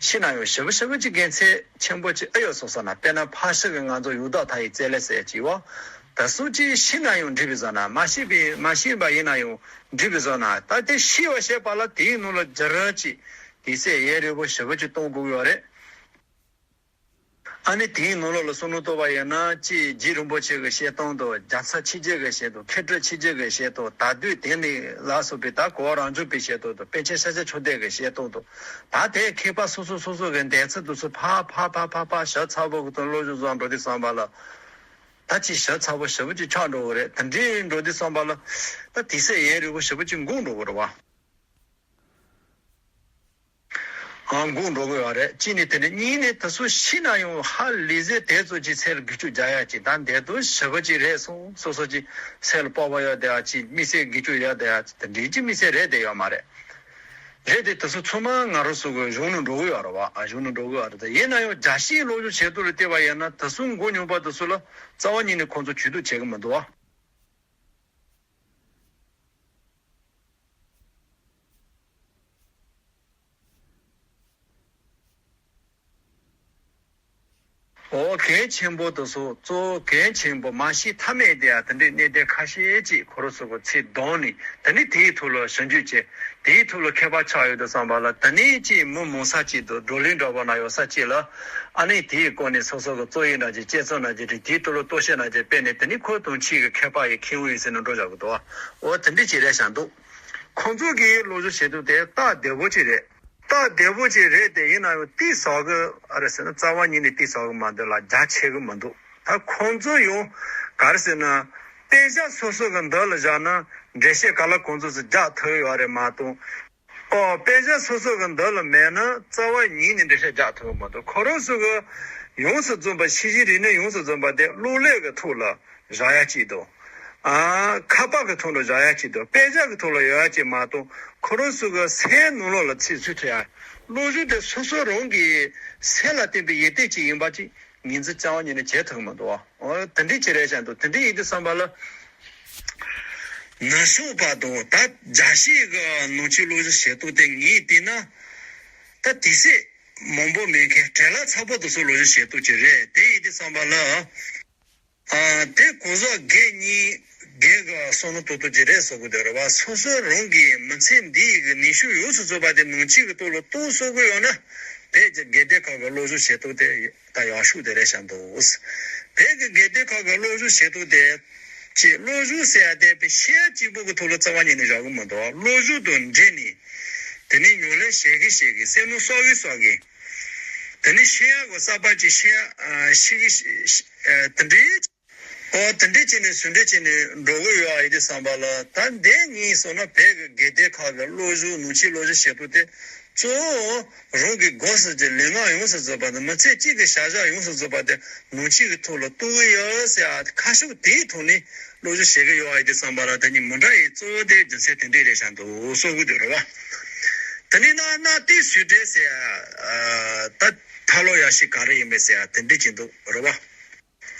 ཤེས་ན་ཡང་ཞེ་པོ་ཞེ་པོ་ཅིག་དགེ་མཚན་ཆེན་པོ་ཅིག་ཨེ་ཡོད་བསམ་ས་ན། དཔེར་ན་ཕར་ཕྱོགས་ཀྱི་ང་ཚོ་ཡུལ་བདག་མཐའ་ཡི་རྩེ་ལེ་ཟེར་ཅིག་ཡོད། དེ་ཚོ་ཅིག་ཤེས་ན་ཡང་འགྲིག་པའི་བཟོ་ན། མ་ཤེས་པའི་མ་ཤེས་པ་ཡིན་ན་ཡང་འགྲིག་པའི་བཟོ་ན། ད་དེ་ཤེས་པ་བྱས་པ་ལ་དེའི་ནང་ལ་འགྱུར་བ་ཅིག་དེ་ཚོ་ཡུན་རིང་པོ་ཞེ་པོ་ཅིག་གཏོང་དགོས་ཡོད་རེད། ཨ་ནི་དེའི་ནང་ལོགས་ལ་བསམ་བློ་གཏོང་བ་ཡིན་ན། ཅིག་རྗེ་རིན་པོ་ཆེ་གི་བཤད་སྟངས་དང་། རྒྱལ་ཚབ་ཆོས་རྗེ་གི་བཤད་སྟངས། མཁས་གྲུབ་ཆོས་རྗེ་གི་བཤད་སྟངས། དར་སྡུད་དེ་ནས་ལ་སོགས་པའི། ད་གོ་བ་རང་བྱུང་པའི་བཤད་སྟངས་དང་། པཎ་ཆེན་ཤཱཀྱ་མཆོག་ལྡན་གྱི་བཤད་སྟངས་དང་། ད་དེ་མཁས་པ་སོ་སོ་སོ་སོ་གི་འདོད་ཚུལ་དེ་ཚོ་ཕར་ཕར་ཕར་ཕར་ཕར་ཞིབ་ཚགས་པོ་གི་སྟེང་སློབ་སྦྱོང་བཟོ་འགྲོ་དུས་ཙམ་པ་ལ། ད་ཅིག་ཞིབ་ཚགས་པོ་ཞེ་པོ་ཅིག་ཆགས་འགྲོ་གི་རེད། དེ་འདྲའི་འགྲོ་དུས་ཙམ་པ་ལ། ད་དེ་ཚོ་ཡུན་རིང་པོ་ཞེ་པོ་ཅིག་འགོར་འགྲོ་གི་རེད་བ། ཨང་། འགོར་འགྲོ་གི་ཡོད་རེད། གཅིག་ནས་དེ་ནས། གཉིས་ནས་དེ་ཚོ་ཤེས་ན་ཡང་ཧ་ལས་ཟེར། དེ་ཚོ་ཅིག་སེམས་ལ་འགུལ་སྐྱོད་རྒྱག་ཡ་ཅིག་ད་འདི་དུས་ཞེ་པོ་ཅིག་རེད་སོང་། སོ་སོ་ཅིག་སེམས་ལ་སྤོབས་པ་ཡོད་བསྡད་ཡ་ཅིག་མི་སེམས་འགུལ་སྐྱོད་ཡོད་བསྡད་ཡ་ཅིག་དེ་འདྲའི་ཅིག་མི་སེམས་རེད་བསྡད་ཡོད་མ་རེད། རེད་དེ། དེ་ཚོ་ཚང་མ་ང་རང་ཚོ་གི་གཞུང་ནང་འགྲོ་གི་ཡོད་རེད་བ། ཨ། གཞུང་ནང་འགྲོ་གི་ཡོད་རེད་དེ། ཡིན་ན་ཡང་རྒྱ་ཆེའི་སློབ་སྦྱོང་བྱེད་སྟངས་ལ་བལྟས་པ་ཡིན་ན། དེ་ཚོ་མགོ་རྙོག་པ་དེ་ཚོ་ལ་རྩ་བ་ཉིད་ནས་ཁོང་ཚོ་ཇུས་གཏོགས་བྱེད་གི་མི་འདུག་བ། འོ། གལ་ཆེན་པོ་དེ་ཚོ། གཙོ་བོ་གལ་ཆེན་པོ་མ་ཤེས་ཐབས་མེད་དེ་ཡ། དེ་འདྲའི་གནད་དོན་ཁ་ཤས་ཅིག་ཁོ་རང་ཚོ་གི་ཚིག་བསྡོམས་ནས། དེ་ནས་དེའི་ཐོག་ལ་ཞིབ་འཇུག་བྱས། དེའི་ཐོག་ལ་མཁས་པ་ཆགས་ཡོང་དུས་ཙམ་པ་ལ། དེ་ནས་ཅིག་མི་མང་ས་ཅིག་དང་། བགྲོ་གླེང་འདྲ་པོ་ན་ཡོད་ས་ཅིག་ལ། ཨ་ནི་དེའི་སྐོར་ནས་སོ་སོ་གི་རྩོམ་ཡིག་འདྲ་ཅིག་དཔྱད་རྩོམ་འདྲ་ཅིག་བྲིས། དེའི་ཐོག་ལ་རྟོག་ཞིབ་འདྲ་ཅིག་སྤེལ་ནས། དེ་ནས་ཁོ་དང་ཕྱིའི་གི་མཁས་པ་ཡི་མཁས་དབང་ཡིན་ཟེར་ནས་འགྲོ་བཞག་གི་འདུག་འོ། དེ་འདྲ་ཅིག་རེད་བཞག་འདུག་ཁོང་ཚོ་གི་སློབ་སྦྱོང་བྱེད་སྟངས་དེ་སྟབས་བདེ་པོ་ཅིག་རེད། སྟབས་བདེ་པོ་ཅིག་རེད་དེ། ཡིན་ན་ཡང་གཏིང་ཟབ་གི་ཨ་རེད་ཟེར་ན། རྩ་བ་ཉིད་ནས་གཏིང་ཟབ་གི་མ་འདུག་ལ། རྒྱ་ཆེ་གི་མི་འདུག་ད་ཁོང་ཚོ་ཡང་ག་རེ་ཟེར་ན། དཔེ་ཆ་སོ་སོ་གི་མདུན་ལ་བཞག་ན་འགྲེལ་བཤད་ག་ལ་གང་འཚམ་ཞིག་རྒྱག་ཐུབ་ཡོད་རེད་མ་གཏོགས། ཨོ། དཔེ་ཆ་སོ་སོ་གི་མདུན་ལ་མེད་ན་རྩ་བ་ཉིད་ནས་འགྲེལ་བཤད་རྒྱག་ཐུབ་གི་མི་འདུག་ཁོ་རང་ཚོ་གི་ ཡོངས་སུ་རྫོགས་པ་ཤེས་བྱའི་རིག་གནས་ཡོངས་སུ་རྫོགས་པ་དེ་གློག་ཀླད་ཀྱི་ཐོག་ལ་བཞག་ཡ་གཅིག་དང་། ཨ། ཁ་པར་གྱི་ཐོག་ལ་བཞག་ཡ་གཅིག་དང་། དཔེ་ཆ་གི་ཐོག་ལ་ཡོད་ཡ་གཅིག་མ་གཏོགས། ཁོ་རང་ཚོ་གི་སེམས་ནང་ལོགས་ལ་ཚུད་ཚུད་ཐུབ་ཡ། བློ་གཟུགས་དེ་སོ་སོ་རང་གི་སེམས་ལ་བརྟེན་པའི་ཡིད་བརྟན་ཅིག་ཡིན་པ་ཅིག་ངོས་འཛིན་རྩ་བ་ཉིད་ནས་བྱེད་ཐུབ་ཀྱི་མི་འདུག། འོ། དེ་འདྲའི་ཅིག་རེད་བཞག་འདུག། དེ་འདྲའི་ཡིན་དུས་ཙམ་པ་ལ། ནུབ་ཕྱོགས་པ་དང་ད་རྒྱལ་སྤྱིའི་གི་ནང་ཆོས་བློ་གཟུགས་བྱེད་སྟངས་དེ་ངས་བལྟས་ན། ད་དུས་ཚོད་མང་པོ་མེད་མཁན་བྲེལ་བ་ཚ་པོ་དེ་ཚོ་བློ་གཟུགས་བྱེད་སྟངས་ཅིག་རེད། དེ་ཡིན་དུས་ཙམ་པ་ལ། ཨ། དེ་གང་ཟག་སྒེར་གཉིས་སྒེར་གྱི་བསམ་བློ་གཏོང་སྟངས་ཅིག་རེད་བསམ་གྱི་འདུག་རེད་བ། སོ་སོ་རང་གི་མི་ཚེ་འདིའི་གི་ནུས་ཤུགས་ཡོངས་སུ་རྫོགས་པ་དེ་ནང་ཆོས་ཀྱི་ཐོག་ལ་གཏོང་ཚུགས་ཀྱི་ཡོད་ན། བོད་ཀྱི་དགེ་ལྡན་ཁག་གི་བློ་གཟུགས་བྱེད་སྟངས་དེ་ད་ཡག་ཤོས་དེ་རེད་བཞག་འདུག། བོད་ཀྱི་དགེ་ལྡན་ཁག་གི་བློ་གཟུགས་བྱེད་སྟངས་དེ། ཅེས་བློ་གཟུགས་ཟེར་ཡ་དེ་བཤད་ཡ་གཅིག་པོ་གི་ཐོག་ལ་རྩ་བ་ཉིད་ནས་བཞག་གི་མི་འདུག། བློ་གཟུགས་དང་འབྲེལ་ནས། དེ་ནས་ཉམས་ལེན་བྱེད་གི་བྱེད་གི། སེམས་ནང་གསོག་གི་གསོག་གི། དེ་ནས་ཤེས་ཡ་གི་གསར་པ་ཅིག་ཤེས་ཡ། ཨ། ཤེས་གི་ཤེས། ཨ། དེ་འདྲའི། ཨོ། དེ་འདྲའི་བྱས་ནས་ཟུང་འབྲེལ་བྱས་ནས་འགྲོ་གི་ཡོད་ཨ། ཡིན་དུས་ཙམ་པ་ལ་ད་འདི་ངས་བསམ་ན་བོད་ཀྱི་དགེ་ལྡན་ཁག་གི་བློ་གཟུགས་ནང་ཆོས་བློ་གཟུགས་བྱེད་སྟངས་དེ། གཙོ་བོ་རང་གི་སྒོ་ཟེར་གྱི་ལས་ངན་ཡོངས་སུ་རྫོགས་པ་དང་མི་ཚེ་གཅིག་གི་བྱ་གཞག་ཡོངས་སུ་རྫོགས་པ་དེ་ནང་ཆོས་ཀྱི་ཐོག་ལ་གཏོང་གི་ཡོད་ཟེར་ཨ། ཁ་ཕྱོགས་དེའི་ཐོག་ནས་བློ་གཟུགས་བྱེད་གི་ཡོད་ཨ། ཡིན་དུས་ཙམ་པ་ལ་དེ་གཉིས་མི་འདྲ་ཡི་གཙོ་བོ་དེ་རྒྱུ་མཚན་དེ་འདྲས་རེད་བཞག་འདུག་གསུང་གི་འདུག་རེད་བ། དེ་ནས་ན་གནའ་དུས་ཟུང་འབྲེལ་ཟེར་ཨ། ད་ཐབས་ལམ་ཡག་ཤོས་ག་རེ་ཡིན་པས་ཟེར་ཨ། དེ་འདྲས་ཅིག་འདུག་རེད་བ།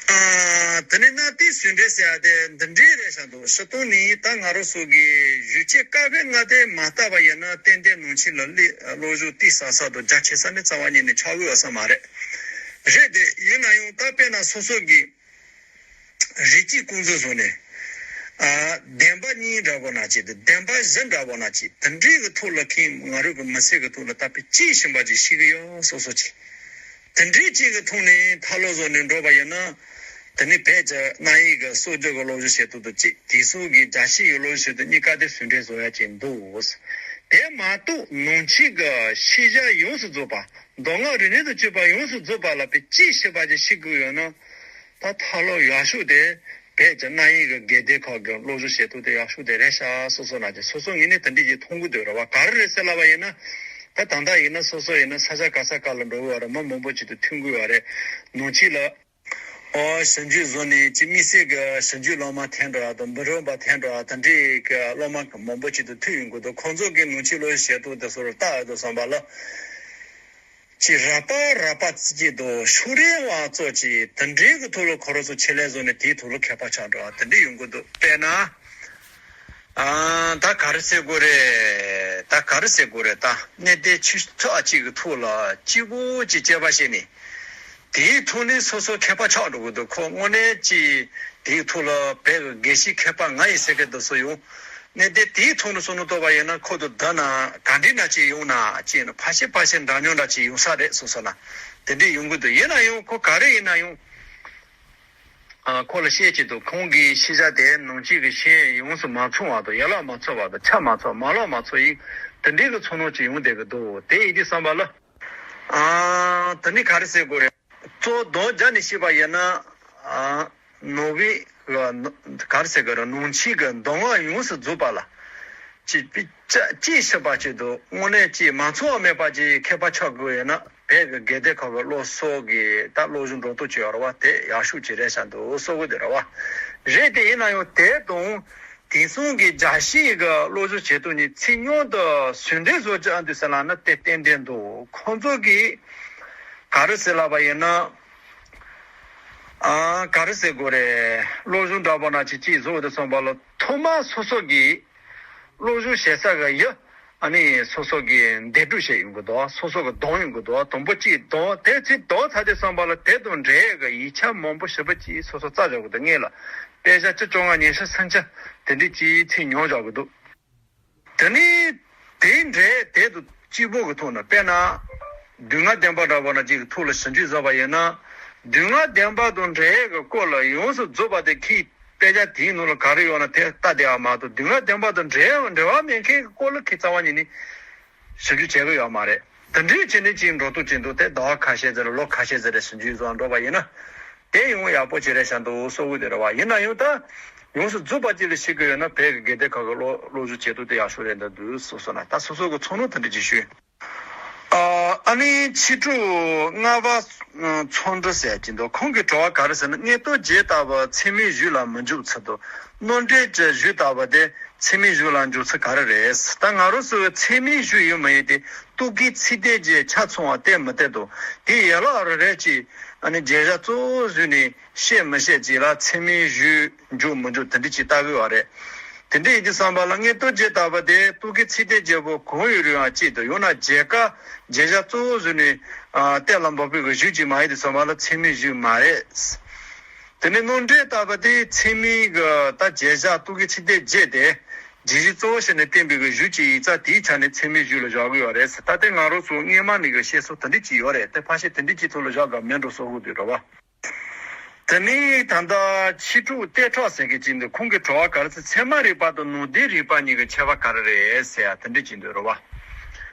ཨ། དེ་ནས་གནའ་དུས་ཟུང་འབྲེལ་ཟེར་ཡ་དེ་འདི་འདྲའི་རེད་བཞག་འདུག། སྤྱིར་བཏང་ནི་ད་ང་རང་ཚོ་གི་གཞུང་ཆེན་བཀའ་པོད་ལྔ་དེ་མ་བལྟས་པ་ཡིན་ན་ཏན་ཏན་ནང་ཆོས་ལ་བློ་གཟུགས་གཏིང་ཟབ་ས་དང་རྒྱ་ཆེ་ས་ནི་རྩ་བ་ཉིད་ནས་ཆགས་ཀྱི་ཡོད་ས་མ་རེད། རེད་དེ། ཡིན་ན་ཡང་ད་དཔེར་ན་སོ་སོ་གི་རིགས་གཅིག་ཀུན་རྫོབ་བཟུང་ནས། ཨ། བདེན་པ་གཉིས་འདྲ་པོ་ན་ཅིག་དང་བདེན་པ་བཞི་འདྲ་པོ་ན་ཅིག། དེ་འདྲའི་གི་ཐོག་ལ་ཁེངས། ང་རང་གི་མི་ཚེ་གི་ཐོག་ལ་ད་དཔེ་གཅིག་བྱིན་པ་ཅིག་ཤེས་ཀྱི་ཡོད། སོ་སོ་ཅིག། དེ་འདྲའི་གཅིག་གི་ཐོག་ནས་ཐབས་ལམ་བཟོ་ནས་འགྲོ་བ་ཡིན་ན། དེ་ནི་བོད་ཀྱི་གནའ་ཡིག་གི་སྲོལ་རྒྱུན་གྱི་བློ་གཟུགས་བྱེད་སྟངས་དང་གཅིག། དེང་སང་གི་རྒྱལ་སྤྱིའི་བློ་གཟུགས་བྱེད་སྟངས་གཉིས་ཀ་དེ་ཟུང་འབྲེལ་བཟོ་ཡ་ཅིག་འདུག། དེ་མ་གཏོགས་ནང་ཆོས་ཀྱི་ཤེས་བྱ་ཡོངས་སུ་རྫོགས་པ། མདོ་སྔགས་རིག་གནས་དང་བཅས་པ་ཡོངས་སུ་རྫོགས་པ་ལ་དཔེ་གཅིག་བྱིན་པ་ཅིག་ཤེས་དགོས་ཡོད་ན། ད་ཐབས་ལམ་ཡག་ཤོས་དེ་བོད་ཀྱི་གནའ་ཡིག་གི་དགེ་ལྡན་ཁག་གི་བློ་གཟུགས་བྱེད་སྟངས་དེ་ཡག་ཤོས་དེ་རེད་ཤག། སོ་སོ་ན་ཅིག། སོ་སོ་ངོས་ནས་དེ་འདྲ་ཅིག་མཐོང་གི་འདུག་རེད་བ། ག་རེ་རེད་ཟེར་ལབ་པ་ཡིན་ན། ད་ད་ལྟ་ཡིན་ན་སོ་སོ་ཡིན་ན་ས་ཆ་ག་ས་ག་ལ་འགྲོ་གི་ཡོད་རེད། མི་མང་པོ་ཅིག་དང་མཐུན་གི་ཡོད་རེད། ནང་ཆོས་ལ། ཨོ། ཞིབ་འཇུག་བཟོ་ནས་ཅིག་དམིགས་བསལ་གྱི་ཞིབ་འཇུག་སློབ་མ་ཐོན་འགྲོ་བ་དང་། འབུམ་རམས་པ་ཐོན་འགྲོ་བ། དེ་འདྲའི་གི་སློབ་མ་མང་པོ་ཅིག་དང་ཐུག་ཡོང་གི་འདུག། ཁོང་ཚོ་གི་ནང་ཆོས་བློ་གཟུགས་བྱེད་སྟངས་དེ་ཚོར་ལྟ་ཡོང་དུས་ཙམ་པ་ལ། ཅིག་རགས་པ་རགས་པ་ཙི་ཅིག་དང་ཕྱོགས་རིས་བ་ཙོག་ཅིག། དེ་འདྲའི་གི་ཐོག་ལ་ཁོ་རང་ཚོ་ཆེད་ལས་བཟོ་ནས་དེའི་ཐོག་ལ་མཁས་པ་ཆགས་འགྲོ་བ་དེ་འདྲ་ཡོང་གི་འདུག། དཔེར་ན། ཨ། ད་ག་རེ་ཟེར་དགོས་རེད། ད་ག་རེ་ཟེར་དགོས་རེད། ད་གནད་དོན་ཆེ་ཕྲ་གཅིག་གི་ཐོག་ལ་གཅིག་པོ་གཅིག་དཔྱད་པ་བྱས་ནས། དེའི་ཐོག་ནས་སོ་སོ་མཁས་པ་ཆགས་འགྲོ་གི་འདུག། ཁོ་དངོས་གནས་ཀྱི་དེའི་ཐོག་ལ་བོད་ཀྱི་དགེ་བཤེས་མཁས་པ་ང་ཡིན་ཟེར་མཁན་དེ་ཚོ་ཡོང་། གནད་དོན་དེའི་ཐོག་ནས་བསམ་བློ་གཏོང་བ་ཡིན་ན། ཁོ་དང་བསྡུར་ན་ག་འདྲ་འདྲ་ཅིག་ཡོང་ན་ཅེས་ནས་ཕལ་ཆེར་ཕལ་ཆེར་འདྲ་མཉམ་འདྲ་ཅིག་ཡོང་ས་རེད། སོ་སོ་ན་དེ་འདྲ་ཡོང་གི་འདུག། ཡིན་ན་ཡང་ཁོ་ག་རེ་ཡིན་ན་ཡང་། ཨ། ཁོ་ལ་བཤད་ཀྱི་འདུག། ཁོང་གི་ཤེས་བྱ་དེ་ནང་ཆོས་ཀྱི་ཤེས་ཡོན་ཡོངས་སུ་མ་ཚང་བ་དང་། ཡན་ལག་མ་ཚང་བ་དང་། ཆ་མ་ཚང་། མ་ལག་མ་ཚང་ཡིན། དེ་འདྲའི་གི་ཚོར་སྣང་ཅིག་ཡོང་བསྡད་ཀྱི་འདུག། དེ་ཡིན་དུས་ཙམ་པ་ལ། ཨ། དེ་ནི་ག་རེ་ཟེར་དགོས་རེད། གཙོ་བོ་དོན་སྦྱར་ནས་བཤད་པ་ཡིན་ན། ཨ། ནང་པའི་ག་རེ་ཟེར་དགོས་རེད། ནང་ཆོས་ཀྱི་མདོ་སྔགས་ཡོངས་སུ་རྫོགས་པ་ལ་ཅིག་དཔེ་ཅ་ཅིག་ཞིབ་པ་ཅིག་འདུག། དངོས་གནས་ཅིག་མ་ཚང་བ་མེད་པ་ཅིག་མཁས་པ་ཆགས་དགོས་ཡོད་ན། བོད་ཀྱི་དགེ་ལྡན་ཁག་གི་བློ་གཟུགས་ཀྱི་ད་བློ་གཟུགས་འགྲོ་སྟངས་ཅིག་ཡོད་རེད་བ། དེ་ཡག་ཤོས་ཅིག་རེད་བཞག་འདུག། སོ་གོ་དེ་རེད་བ། རེད་དེ། ཡིན་ན་ཡང་དེ་དང་དེང་སང་གི་རྒྱལ་སྤྱིའི་གི་བློ་གཟུགས་བྱེད་སྟངས་གཉིས་ཚིག་ཉུང་དུ་ཟུང་འབྲེལ་བཟོ་བྱ་འདུག་ཟེར་ལབ་ན་དེ་ཏན་ཏན་འདུག། ཁོང་ཚོ་གིས་ག་རེ་ཟེར་ལབ་པ་ཡིན་ན། ཨ། ག་རེ་ཟེར་དགོས་རེད། བློ་གཟུགས་འདྲ་པོ་ན་ཅིག་ཅིག་བཟོ་འདུག་བསམ་པ་ལ། ཐོག་མར་སོ་སོ་གི་བློ་གཟུགས་བྱེད་ས་གི་ཡུལ། ཨ་ནི་སོ་སོ་གི་འདེད་སྒྲུག་བྱས་ཡོང་གི་འདུག། སོ་སོ་གི་འདོན་ཡོང་གི་འདུག། དང་པོ་གཅིག་འདོན། དེ་ཚིག་འདོན་ཚར་དུས་ཙམ་པ་ལ་དེ་དང་འབྲེལ་གི་ཡིག་ཆ་མང་པོ་ཞེ་པོ་ཅིག་སོ་སོ་བཙལ་འཇོག་གི་འདུག། སྔོན་ལ་དཔེ་ཆ་བཅུ། བཅོ་ལྔ། ཉི་ཤུ། སུམ་ཅུ། དེ་འདྲའི་ཅིག་ཚིག་ཉོ་འཇོག་གི་འདུག། དེ་ནས་དེའི་འབྲེལ་དེ་དང་གཅིག་པོ་གི་ཐོག་ན། དཔེར་ན་མདོ་སྔགས་བདེན་པ་འདྲ་པོ་ན་ཅིག་གི་ཐོག་ལ་ཞིབ་འཇུག་བཟོ་བ་ཡིན་ན། མདོ་སྔགས་བདེན་པ་དང་འབྲེལ་གི་སྐོར་ལ་ཡོངས་སུ་རྫོགས་པ་དེ་ཁོས་དཔེ་ཆ་དེའི་ནང་ལ་ག་རེ་ཡོད་ན་དེ་ལྟ་བསྡད་པ་མ་གཏོགས། མདོ་སྔགས་བདེན་པ་དང་འབྲེལ་འབྲེལ་བ་མེད་མཁན་གྱི་སྐོར་ལ་ཁོས་རྩ་བ་ཉིད་ནས་ཞིབ་འཇུག་བྱེད་ཀྱི་ཡོད་མ་རེད། དེ་འདྲའི་བྱས་ནས་ཅིག་འགྲོ་སྟངས་ཅིག་འདུག། དེ་ཟླ་བ་ཁ་ཤས་ཙམ་རེ། ལོ་ཁ་ཤས་ཙམ་རེ་ཞིབ་འཇུག་བཟོ་འགྲོ་བ་ཡིན་ན། དེ་ཡང་ཡག་པོ་ཅིག་རེད་བཞག་འདུག། སོ་གོ་དེ་རེད་བ། ཡིན་ན་ཡང་ད་ཡོངས་སུ་རྫོགས་པ་ཅིག་ལ་ཤེས་ཀྱི་ཡོད་ན། བོད་ཀྱི་དགེ་ལྡན་ཁག་གི་བློ་བློ་གཟུགས་བྱེད་སྟངས་དེ་ཡག་ཤོས་རེད་འདུག། སོ་སོ་ན་ད་སོ་སོ་གི་ཚོར་སྣང་དེ་འདྲ་ཅིག་ཞུས། ཨ། ཨ་ནི་ཕྱི་དྲོ་ལྔ་པ་ཚོགས་འདུ་ཟེར་གྱི་འདུག་ཁོང་གི་དྲི་བ་ག་རེ་ཟེར་ན། མངོན་རྟོགས་རྒྱན་ལྟ་བུ་ཚད་མའི་གཞི་ལ་མི་འཇུག་ཚུལ་དང་། རྣམ་འགྲེལ་གྱི་གཞི་ལྟ་བུ་དེ་ཚད་མའི་གཞི་ལ་འཇུག་ཚུལ་ག་རེ་རེད། ད་ང་རང་ཚོའི་ཚད་མའི་གཞི་ཡིན་མ་ཡིན་དེ་རྟོག་གེའི་ཚིག་དོན་གྱིས་ཆ་ཚང་བ་གཏན་མི་གཏན་དང་། དེ་ཡན་ལག་རེ་རེ་གཅིག་ཨ་ནི་བརྗོད་བྱ་གཙོ་བོ་བཟོས་ནས་བཤད་མི་བཤད་བཅས་ལ་ཚད་མའི་གཞི་འཇུག་མི་འཇུག་དེ་འདྲ་ཅིག་ལྟ་དགོས་པ་རེད། དེ་འདྲ་ཡིན་དུས་ཙམ་པ་ལ་མངོན་རྟོགས་རྒྱན་ལྟ་བུ་དེ་རྟོག་གེའི་ཚིག་དོན་གྱི་བརྗོད་པ་གང་ཡིན་རུང་ཡང་གཅིག་ཏུ་ཡང་ན་རྒྱན་ག་བརྗོད་བྱ་གཙོ་བོ་བཟོས་ནས་ཨ་གཏན་ལ་འབེབས་པའི་གཞི་ཅིག་མ་ཡིན་དུས་ཙམ་པ་ལ་ཚད་མའི་གཞི་མ་རེད། དེ་ནས་རྣམ་འགྲེལ་ལྟ་བུ་དེ་ཚད་མའི་གི་ད་བརྗོད་བྱ་རྟོག་གེའི་ཚིག་དོན་བརྗོད་དེ་རྗེས་གཞི་གཙོ་བོ་བྱས་ནས་བསྟན་པའི་གི་གཞི་ཅིག་ཡིན་ཙང་དེའི་ཆ་ནས་ཚད་མའི་གཞི་ལ་བཞག་གི་ཡོད་རེད། ད་ལྟ་ང་རང་ཚོ་སྔོན་མ་ནས་གི་བཤད་སྲོལ་དེ་འདྲ་ཅིག་ཡོད་རེད། དེ་ཕལ་ཆེར་དེ་འདྲ་ཅིག་ཐོག་ལ་བཞག་དགོས་མེད་འགྲོ་བསམ་གི་འདུག་རེད་བ། དེ་ནས་ད་ལྟ་ཕྱི་དྲོ་ལྟེ་ཁྲག་ཟེར་གི་ཅིག་འདུག་ཁོང་གི་དྲི་བ་ག་རེ་ཟེར། ཚད་མ་རིག་པ་དང་ནང་བསྟན་རིག་པ་གཉིས་ཀྱི་ཁྱད་པར་ག་རེ་རེད་ཟེར་ཡ་དེ་འདྲ་ཅིག་འདུག་རེད་བ།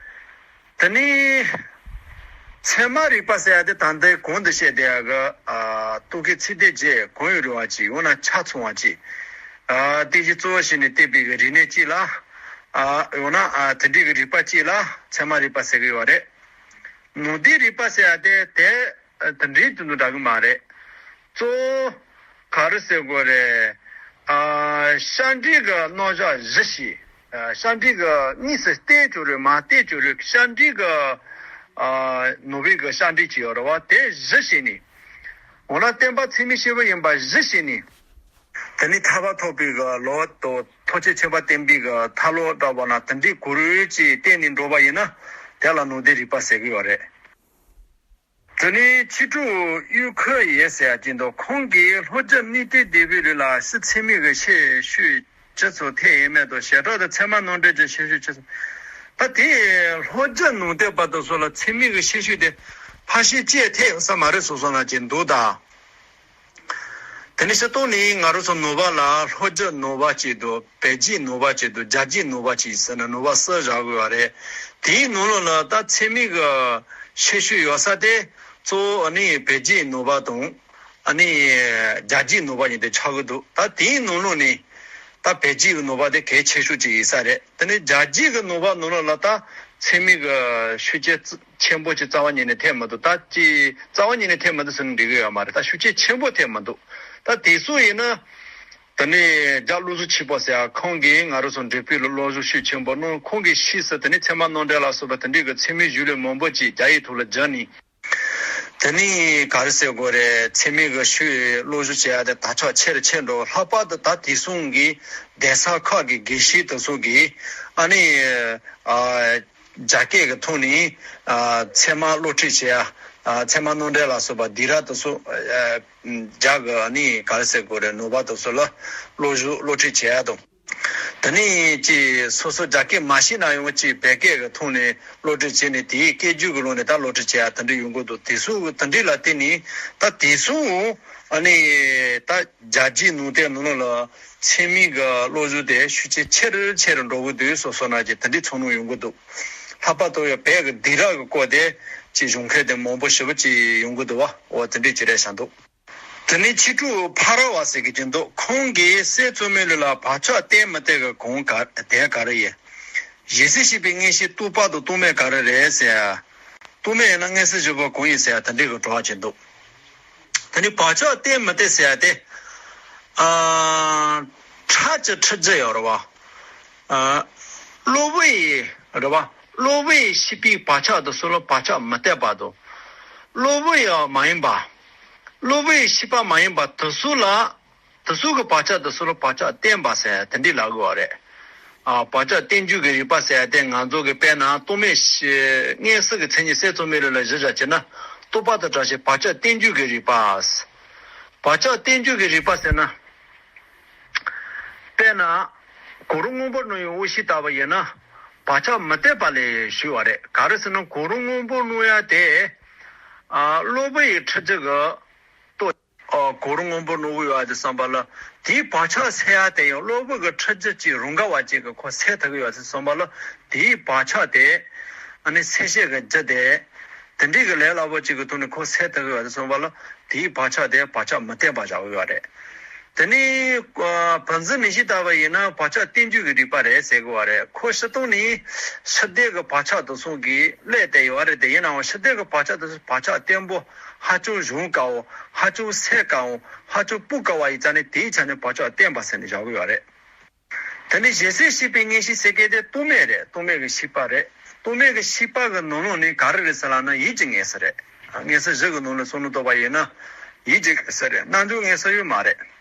དེ་ནས་ཚད་མ་རིག་པ་ཟེར་ཡ་དེ་ད་ལྟའི་གོང་དུ་བཤད་བསྡད་ཡ་གི་ཨ་རྟོག་གེའི་ཚིག་དོན་བརྗོད་གང་ཡིན་རུང་བ་ཅིག་ཡང་ན་ཆ་ཚང་བ་ཅིག་ཨ་དེ་གཞི་གཙོ་བོ་བྱས་ནས་བསྟན་པའི་གི་རིག་གནས་ཅིག་ལ་ཨ་ཡང་ན་ཨ་དེ་འདྲའི་གི་རིག་པ་ཅིག་ལ་ཚད་མ་རིག་པ་ཟེར་གི་ཡོད་རེད། ནང་བསྟན་རིག་པ་ཟེར་ཡ་དེ་དེ། དེ་འདྲའི་དོན་དུ་འདྲ་གི་མ་རེད། གཙོ་བོ་ག་རེ་ཟེར་དགོས་རེད། ཨ་ཤཱནྟི་གི་རྣམ་གཞག་བཞི་ཞིག་ཨ་ཤཱནྟི་གི་དངོས་སུ་བསྟན་བཅུག་རེད་མ་བསྟན་བཅུག་རེད། ཤཱནྟི་གི་ཨ་ནང་པའི་གི་ཤཱནྟི་ཅིག་ཡོད་རེད་བ། དེ་བཞི་བྱས་ནས། འོ་ན་བསྟན་པ་ཚད་མའི་སྐྱེས་བུ་ཡིན་པ་བཞི་བྱས་ནས། དེ་ནས་ཐར་པ་ཐོབ་པའི་གི་ལོ་དང་ཐུགས་རྗེ་ཆེན་པོ་བསྟན་པའི་གི་ཐར་ལམ་འདྲ་བ་ན་དེ་འདྲའི་གུ་རུ་ཅིག་བསྟན་ནས་འགྲོ་བ་ཡིན་ན་དེ་ལ་ནང་བསྟན་རིག་པ་ཟེར་གི་ཡོད་རེད། དེ་ནས་ཕྱི་དྲོ་གཡུ་ཁུ་ཡེ་ཟེར་ཡ་ཅིག་འདུག་ཁོང་གིས་ལྷོ་རྒྱ་སྨྲི་ཏི་སྡེ་པའི་ལུགས་ལ་ཕྱི་ཚད་མའི་གི་ཤེས་ཤུགས་ཅི་ཚོ་ཐེ་ཡེ་མེད་དང་བྱེ་བྲག་ཏུ་ཚད་མ་རྣམ་འགྲེལ་གྱི་ཤེས་ཤུགས་ཅི་ཚོ། ད་དེ་ལྷོ་རྒྱ་ནང་བསྟན་པ་དེ་ཚོ་ལ་ཚད་མའི་གི་ཤེས་ཤུགས་དེ་ཕལ་ཆེར་ཅི་ཐེ་ཡོང་ས་མ་རེད་བསམ་བསམ་ན་ཅིག་འདུག་ད། དེ་ནས་སྤྱིར་བཏང་ནས་ང་རང་ཚོ་ནང་པ་ལ་ལྷོ་རྒྱུད་ནང་པ་གཅིག་འདུག་བལ་རྒྱུད་ནང་པ་གཅིག་འདུག་རྒྱ་རྒྱུད་ནང་པ་གཅིག་ཟེར་ན་ནང་པ་གསུམ་བཞག་དགོས་པ་རེད། དེའི་ནང་ལོགས་ལ་ད་ཚད་མའི་གི་ཤེས་ཤུགས་ཡོད་ས་དེ་གཙོ་བོ་ཨ་ནི་བལ་རྒྱུད་ནང་པ་དང་ཨ་ནི་རྒྱ་རྒྱུད་ནང་པ་གཉིས་དེ་ཆགས་ཀྱི་འདུག་ད་དེའི་ནང་ལོགས་ནས་ད་བལ་རྒྱུད་ཀྱི་ནང་པ་དེ་གལ་ཆེ་ཤོས་གཅིག་ཡིན་ས་རེད། དེ་ནས་རྒྱ་རྒྱུད་ཀྱི་ནང་པ་ནང་ལོགས་ལ་ད་ཚད་མའི་གི་ཤུགས་རྐྱེན་ཆེན་པོ་ཅིག་རྩ་བ་ཉིད་ནས་ཐེབས་མི་འདུག་ད་ཅིག་རྩ་བ་ཉིད་ནས་ཐེབས་མི་འདུག་ཟེར་ན་འགྲིག་གི་ཡོད་མ་རེད། ད་ཤུགས་རྐྱེན་ཆེན་པོ་ཐེབས་མི་འདུག་ད་དེ་ཚོ་ཡིན་ན། དེ་ནས་རྒྱ་བློ་བཟང་ཆོས་འཕེལ་ཟེར་ཡ་ཁོང་གིས་ང་རང་ཚོ་འབྲེལ་པའི་བློ་བཟང་ཤུགས་ཆེན་པོ་གནང་། ཁོང་གི་ཤེས་སུ་དེ་ནས་ཚད་མ་རྣམ་འགྲེལ་ལ་སོགས་པ་དེ་འདྲའི་གི་ཚད་མའི་གཞུང་ལུགས་མང་པོ་ཅིག་རྒྱ་ཡིག་ཐོག་ལ་བསྒྱུར་ནས། དེ་ནས་ག་རེ་ཟེར་དགོས་རེད། ཚད་མའི་གི་ཤུགས་བློ་བཟང་ཟེར་ཡ་དེ་དར་ཁྱབ་ཆེ་རུ་ཆེ་འགྲོ། ལྷག་པར་དུ་ད་དེང་སང་གི་གདན་ས་ཁག་གི་དགེ་བཤེས་དེ་ཚོ་གིས་ཨ་ནི་ཨ། རྒྱ་སྐད་ཀྱི་ཐོག་ནས་ཨ་ཚད་མ་སློབ་ཁྲིད་བྱེད་ཡ། ཨ་ཚད་མ་རྣམ་འགྲེལ་ལ་སོགས་པ་སྡིགས་ར་དེ་ཚོ་ཨ་རྒྱ་གི་ཨ་ནི་ག་རེ་ཟེར་དགོས་རེད། ནང་པ་དེ་ཚོ་ལ་བློ་བཟང་སློབ་ཁྲིད་བྱེད་ཡ་དང་། དེ་ནས་ཅིག་སོ་སོ་རྒྱ་སྐད་མ་ཤེས་ན་ཡང་ཅིག་བལ་སྐད་ཀྱི་ཐོག་ནས་སློབ་ཁྲིད་བྱས་ནས་དེའི་སྐད་སྒྱུར་གྱི་ལུགས་ནས་ད་སློབ་ཁྲིད་བྱེད་ཡ་དེ་འདྲ་ཡོང་གི་འདུག་དེ་ཚོ་དེ་འདྲ་ལ་བརྟེན་ནས་ད་དེང་སང་ཨ་ནི་ད་རྒྱ་རྒྱུད་ནང་བསྟན་ནང་ལོགས་ལ། ཚད་མའི་གི་བློ་གཟུ་དེ་ཤུགས་ཆེ་ཆེ་རུ་ཆེ་རུ་འགྲོ་གི་འདུག་སོ་སོ་ན་ཅིག་དེ་འདྲའི་ཚོར་སྣང་ཡོང་གི་འདུག་ལྷག་པར་དུ་ཡང་བོད་ཀྱི་སྡིགས་ར་གི་སྐོར་དེ་ཅིག་གཞུང་མཁན་དེ་མང་པོ་ཞེ་པོ་ཅིག་ཡོང་གི་འདུག་བ། འོ་དེ་འདྲའི་ཅིག་རེད་བཞག་འདུག་དེ་ནས་ཕྱི་དྲོ་ཕ་ར་བ་ཟེར་གི་ཅིག་འདུག་ཁོང་གིས་སྲས་མཚོ་མོའི་ལུགས་ལ་བག་ཆགས་གཏན་མི་གཏན་གི་གོང་ག་དེ་ག་རེ་ཡིན། ཞེ་སའི་ཤེས་པའི་མངོན་ཤེས་རྟོག་པ་དང་རྟོག་མེད་ག་རེ་རེད་ཟེར། རྟོག་མེད་ཡིན་ན་མངོན་སུམ་བཞི་པོ་གང་ཡིན་ཟེར་དེ་འདྲའི་གི་དྲི་བ་ཅིག་འདུག་དེ་ནི་བག་ཆགས་གཏན་མི་གཏན་ཟེར་ཡ་དེ། ཨ། ཁྲག་གི་འཁྲུལ་རྒྱུ་ཡོད་རེད་བ། ཨ། གློ་བུར་ཡི་རེད་བ། གློ་བུར་ཡི་ཤེས་པའི་བག་ཆགས་དེ་ཚོ་ལ་བག་ཆགས་མི་གཏན་པ་དང་། གློ་བུར་ཡི་མ་ཡིན་པ། གློ་བུར་ཡི་ཤེས་པ་མ་ཡིན་པ་དེ་ཚོ་ལ། དེ་ཚོ་གི་བག་ཆགས་དེ་ཚོ་ལ་བག་ཆགས་གཏན་པ་ཟེར་དེ་འདྲའི་ལབ་དགོས་པ་རེད། ཨ། བག་ཆགས་གཏན་འཇུག་གི་རིགས་པ་ཟེར་ཡ་དེ་ང་ཚོ་གི་དཔེར་ན་རྟོག་མེད་ཤེས་མངོན་སུམ་གྱི་མཚན་ཉིད་སྲས་མཚོ་མོའི་ལུགས་ལ་གཞི་བཞག་བྱས་ན་རྟོག་པ་དང་བྲལ་ཞིང་བག་ཆགས་གཏན་འཇུག་གི་རིགས་པ། བག་ཆགས་གཏན་འཇུག་གི་རིགས་པ་ཟེར་ན། དཔེར་ན། གོ་རིམ་སྔོན་པོར་སྣང་བའི་དབང་ཤེས་ལྟ་བུ་ཡིན་ན། བག་ཆགས་མི་གཏན་པ་ལས་ཞུས་པ་རེད། ག་རེ་ཟེར་ན་གོ་རིམ་སྔོན་པོར་སྣང་ཡ་དེ། ཨ། གློ་བུར་ཡི་འཁྲུལ་རྒྱུ་གི་རྟོག་ཨ། གོ་རིམ་སྔོན་པོར་སྣང་གི་ཡོད་པ་དེ་བསམ་པ་ལ། དེའི་བག་ཆགས་ཟེར་ཡ་དེ་ཡང་གློ་བུར་གྱི་འཁྲུལ་རྒྱུ་གཅིག་རང་ག་བ་གཅིག་གིས་ཁོ་སེལ་ཐུབ་ཀྱི་ཡོད་པ་དེ་བསམ་པ་ལ། དེའི་བག་ཆགས་དེ། ཨ་ནི་སེལ་བྱེད་ཀྱི་རྒྱུ་དེ། དེ་འདྲའི་གི་ལས་སླ་པོ་གཅིག་གི་ཐོག་ནས་ཁོ་སེལ་ཐུབ་ཀྱི་ཡོད་པ་དེ་བསམ་པ་ལ། དེའི་བག་ཆགས་དེ་བག་ཆགས་མི་གཏན་པ་བཞག་གི་ཡོད་རེད། དེ་ནས་ཨ་བུམ་འཛིན་མིང་གཞི་ལྟ་བུ་ཡིན་ན་བག་ཆགས་རྟེན་འབྱུང་གི་རིགས་པ་རེད་ཟེར་གི་བ་རེད། ཁོ་སྤྱིར་བཏང་ནས་ཕྱི་ལྡན་གྱི་བག་ཆགས་དེ་ཚོ་གིས་བསླད་བསྡད་ཡོད་རེད། དེ་ཡིན་ནའང་ཕྱི་ལྡན་གྱི་བག་ཆགས་དེ་ཚོ་བག་ཆགས་བརྟན་པོ་ཧ་ཅང་གཞོམ་དཀའ་བོ། ཧ་ཅང་སེལ་དཀའ་བོ། ཧ་ཅང་སྤུ་དཀའ་བ་ཡིན་ཙང་ནས་དེའི་ཆ་ནས་བག་ཆགས་བརྟན་པ་ཟེར་ནས་བཞག་གི་ཡོད་རེད། དེ་ནས་ཞལ་ཟས་བྱེད་པའི་མངོན་ཤེས་ཟེར་མཁན་དེ་རྟོག་མེད་རེད། རྟོག་མེད་ཀྱི་ཤེས་པ་རེད། རྟོག་མེད་ཀྱི་ཤེས་པ་གི་ནང་ལོགས་ནས་ག་རེ་རེད་ཟེར་ལབ་ན་ཡིད་ཀྱི་མངོན་གསལ་རེད། མངོན་གསལ་བཞི་གི་ནང་ལ་བསམ་བློ་གཏོང་བ་ཡིན་ན་ཡིད་ཀྱི་མངོན་གསལ་རེད། རྣམ་འགྱུར་མངོན་གསལ་ཡོད་མ་རེད།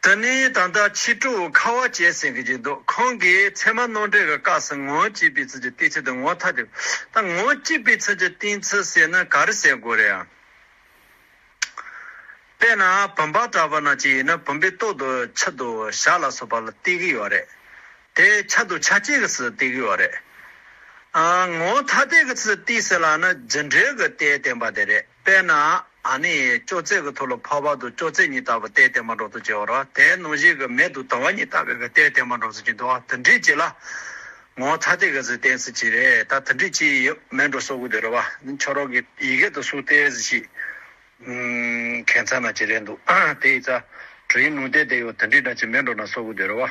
དེ་ནས་ད་ལྟ་ཕྱི་དྲོ་ཁ་བ་ཅན་ཟེར་གྱི་ཅིག་འདུག་ཁོང་གིས་ཚད་མ་རྣམ་འགྲེལ་གྱི་སྐབས་སུ་ངོ་བོ་གཅིག་པའི་ཚུལ་གྱིས་བསྟན་ཚུལ་དང་ངོ་བོ་ཐ་དད། ད་ངོ་བོ་གཅིག་པའི་ཚུལ་གྱིས་བསྟན་ཚུལ་ཟེར་ན་ག་རེ་ཟེར་དགོས་རེད་ཨ། དཔེར་ན་བུམ་པ་འདྲ་བོ་ན་ཅིག་ཡིན་ན་བུམ་པའི་ཏོག་དང་ཆུ་དང་ཞག་ལ་སོགས་པ་ལ་བསྟན་གྱི་ཡོད་རེད། དེ་ཆ་དང་ཆ་ཅན་གྱི་ཚུལ་བསྟན་གྱི་ཡོད་རེད། ཨ་ངོ་བོ་ཐ་དད་ཀྱི་ཚུལ་བསྟན་ཟེར་ལབ་ན་རྒྱུ་འབྲས་ཀྱི་ལྟས་བསྟན་པ་དེ་རེད། དཔེར་ན་ཨ་ནི་ཅོག་ཙེ་གི་ཐོག་ལ་ཕོར་པ་དང་ཅོག་ཙེ་གཉིས་ལྟ་བུ་ལྟས་བསྟན་པ་འདྲ་བོ་ཅིག་ཡོད་རེད་བ། དེ་ནང་བཞིན་གྱི་མེ་དང་དུ་བ་གཉིས་ལྟ་བུའི་གི་ལྟས་བསྟན་པ་འདྲ་བོ་ཅིག་འདུག་བ། དེ་འདྲའི་ཅིག་ལ་ངོ་བོ་ཐ་དད་ཀྱི་ཚུལ་བསྟན་ཚུལ་ཅིག་རེད། ད་དེ་འདྲའི་ཅིག་ཡོད་མེད་འགྲོ་སོ་དགོས་དེ་རེད་བ། ཁྱོད་རང་གི་ཡི་གེ་དེ་སུ་བལྟས་ཟིག་ཅིག་ཨུམ། ཁྱད་མཚར་ན་ཅི་རེད་འདུག་དེ་ཡི་ཚ་དྲི་ཡི་ནུས་ལྡན་དེ་ཡོད་དེ་འདྲའི་འདྲ་ཅིག་མེད་འགྲོ་ན་སོ་དགོས་དེ་རེད་བ།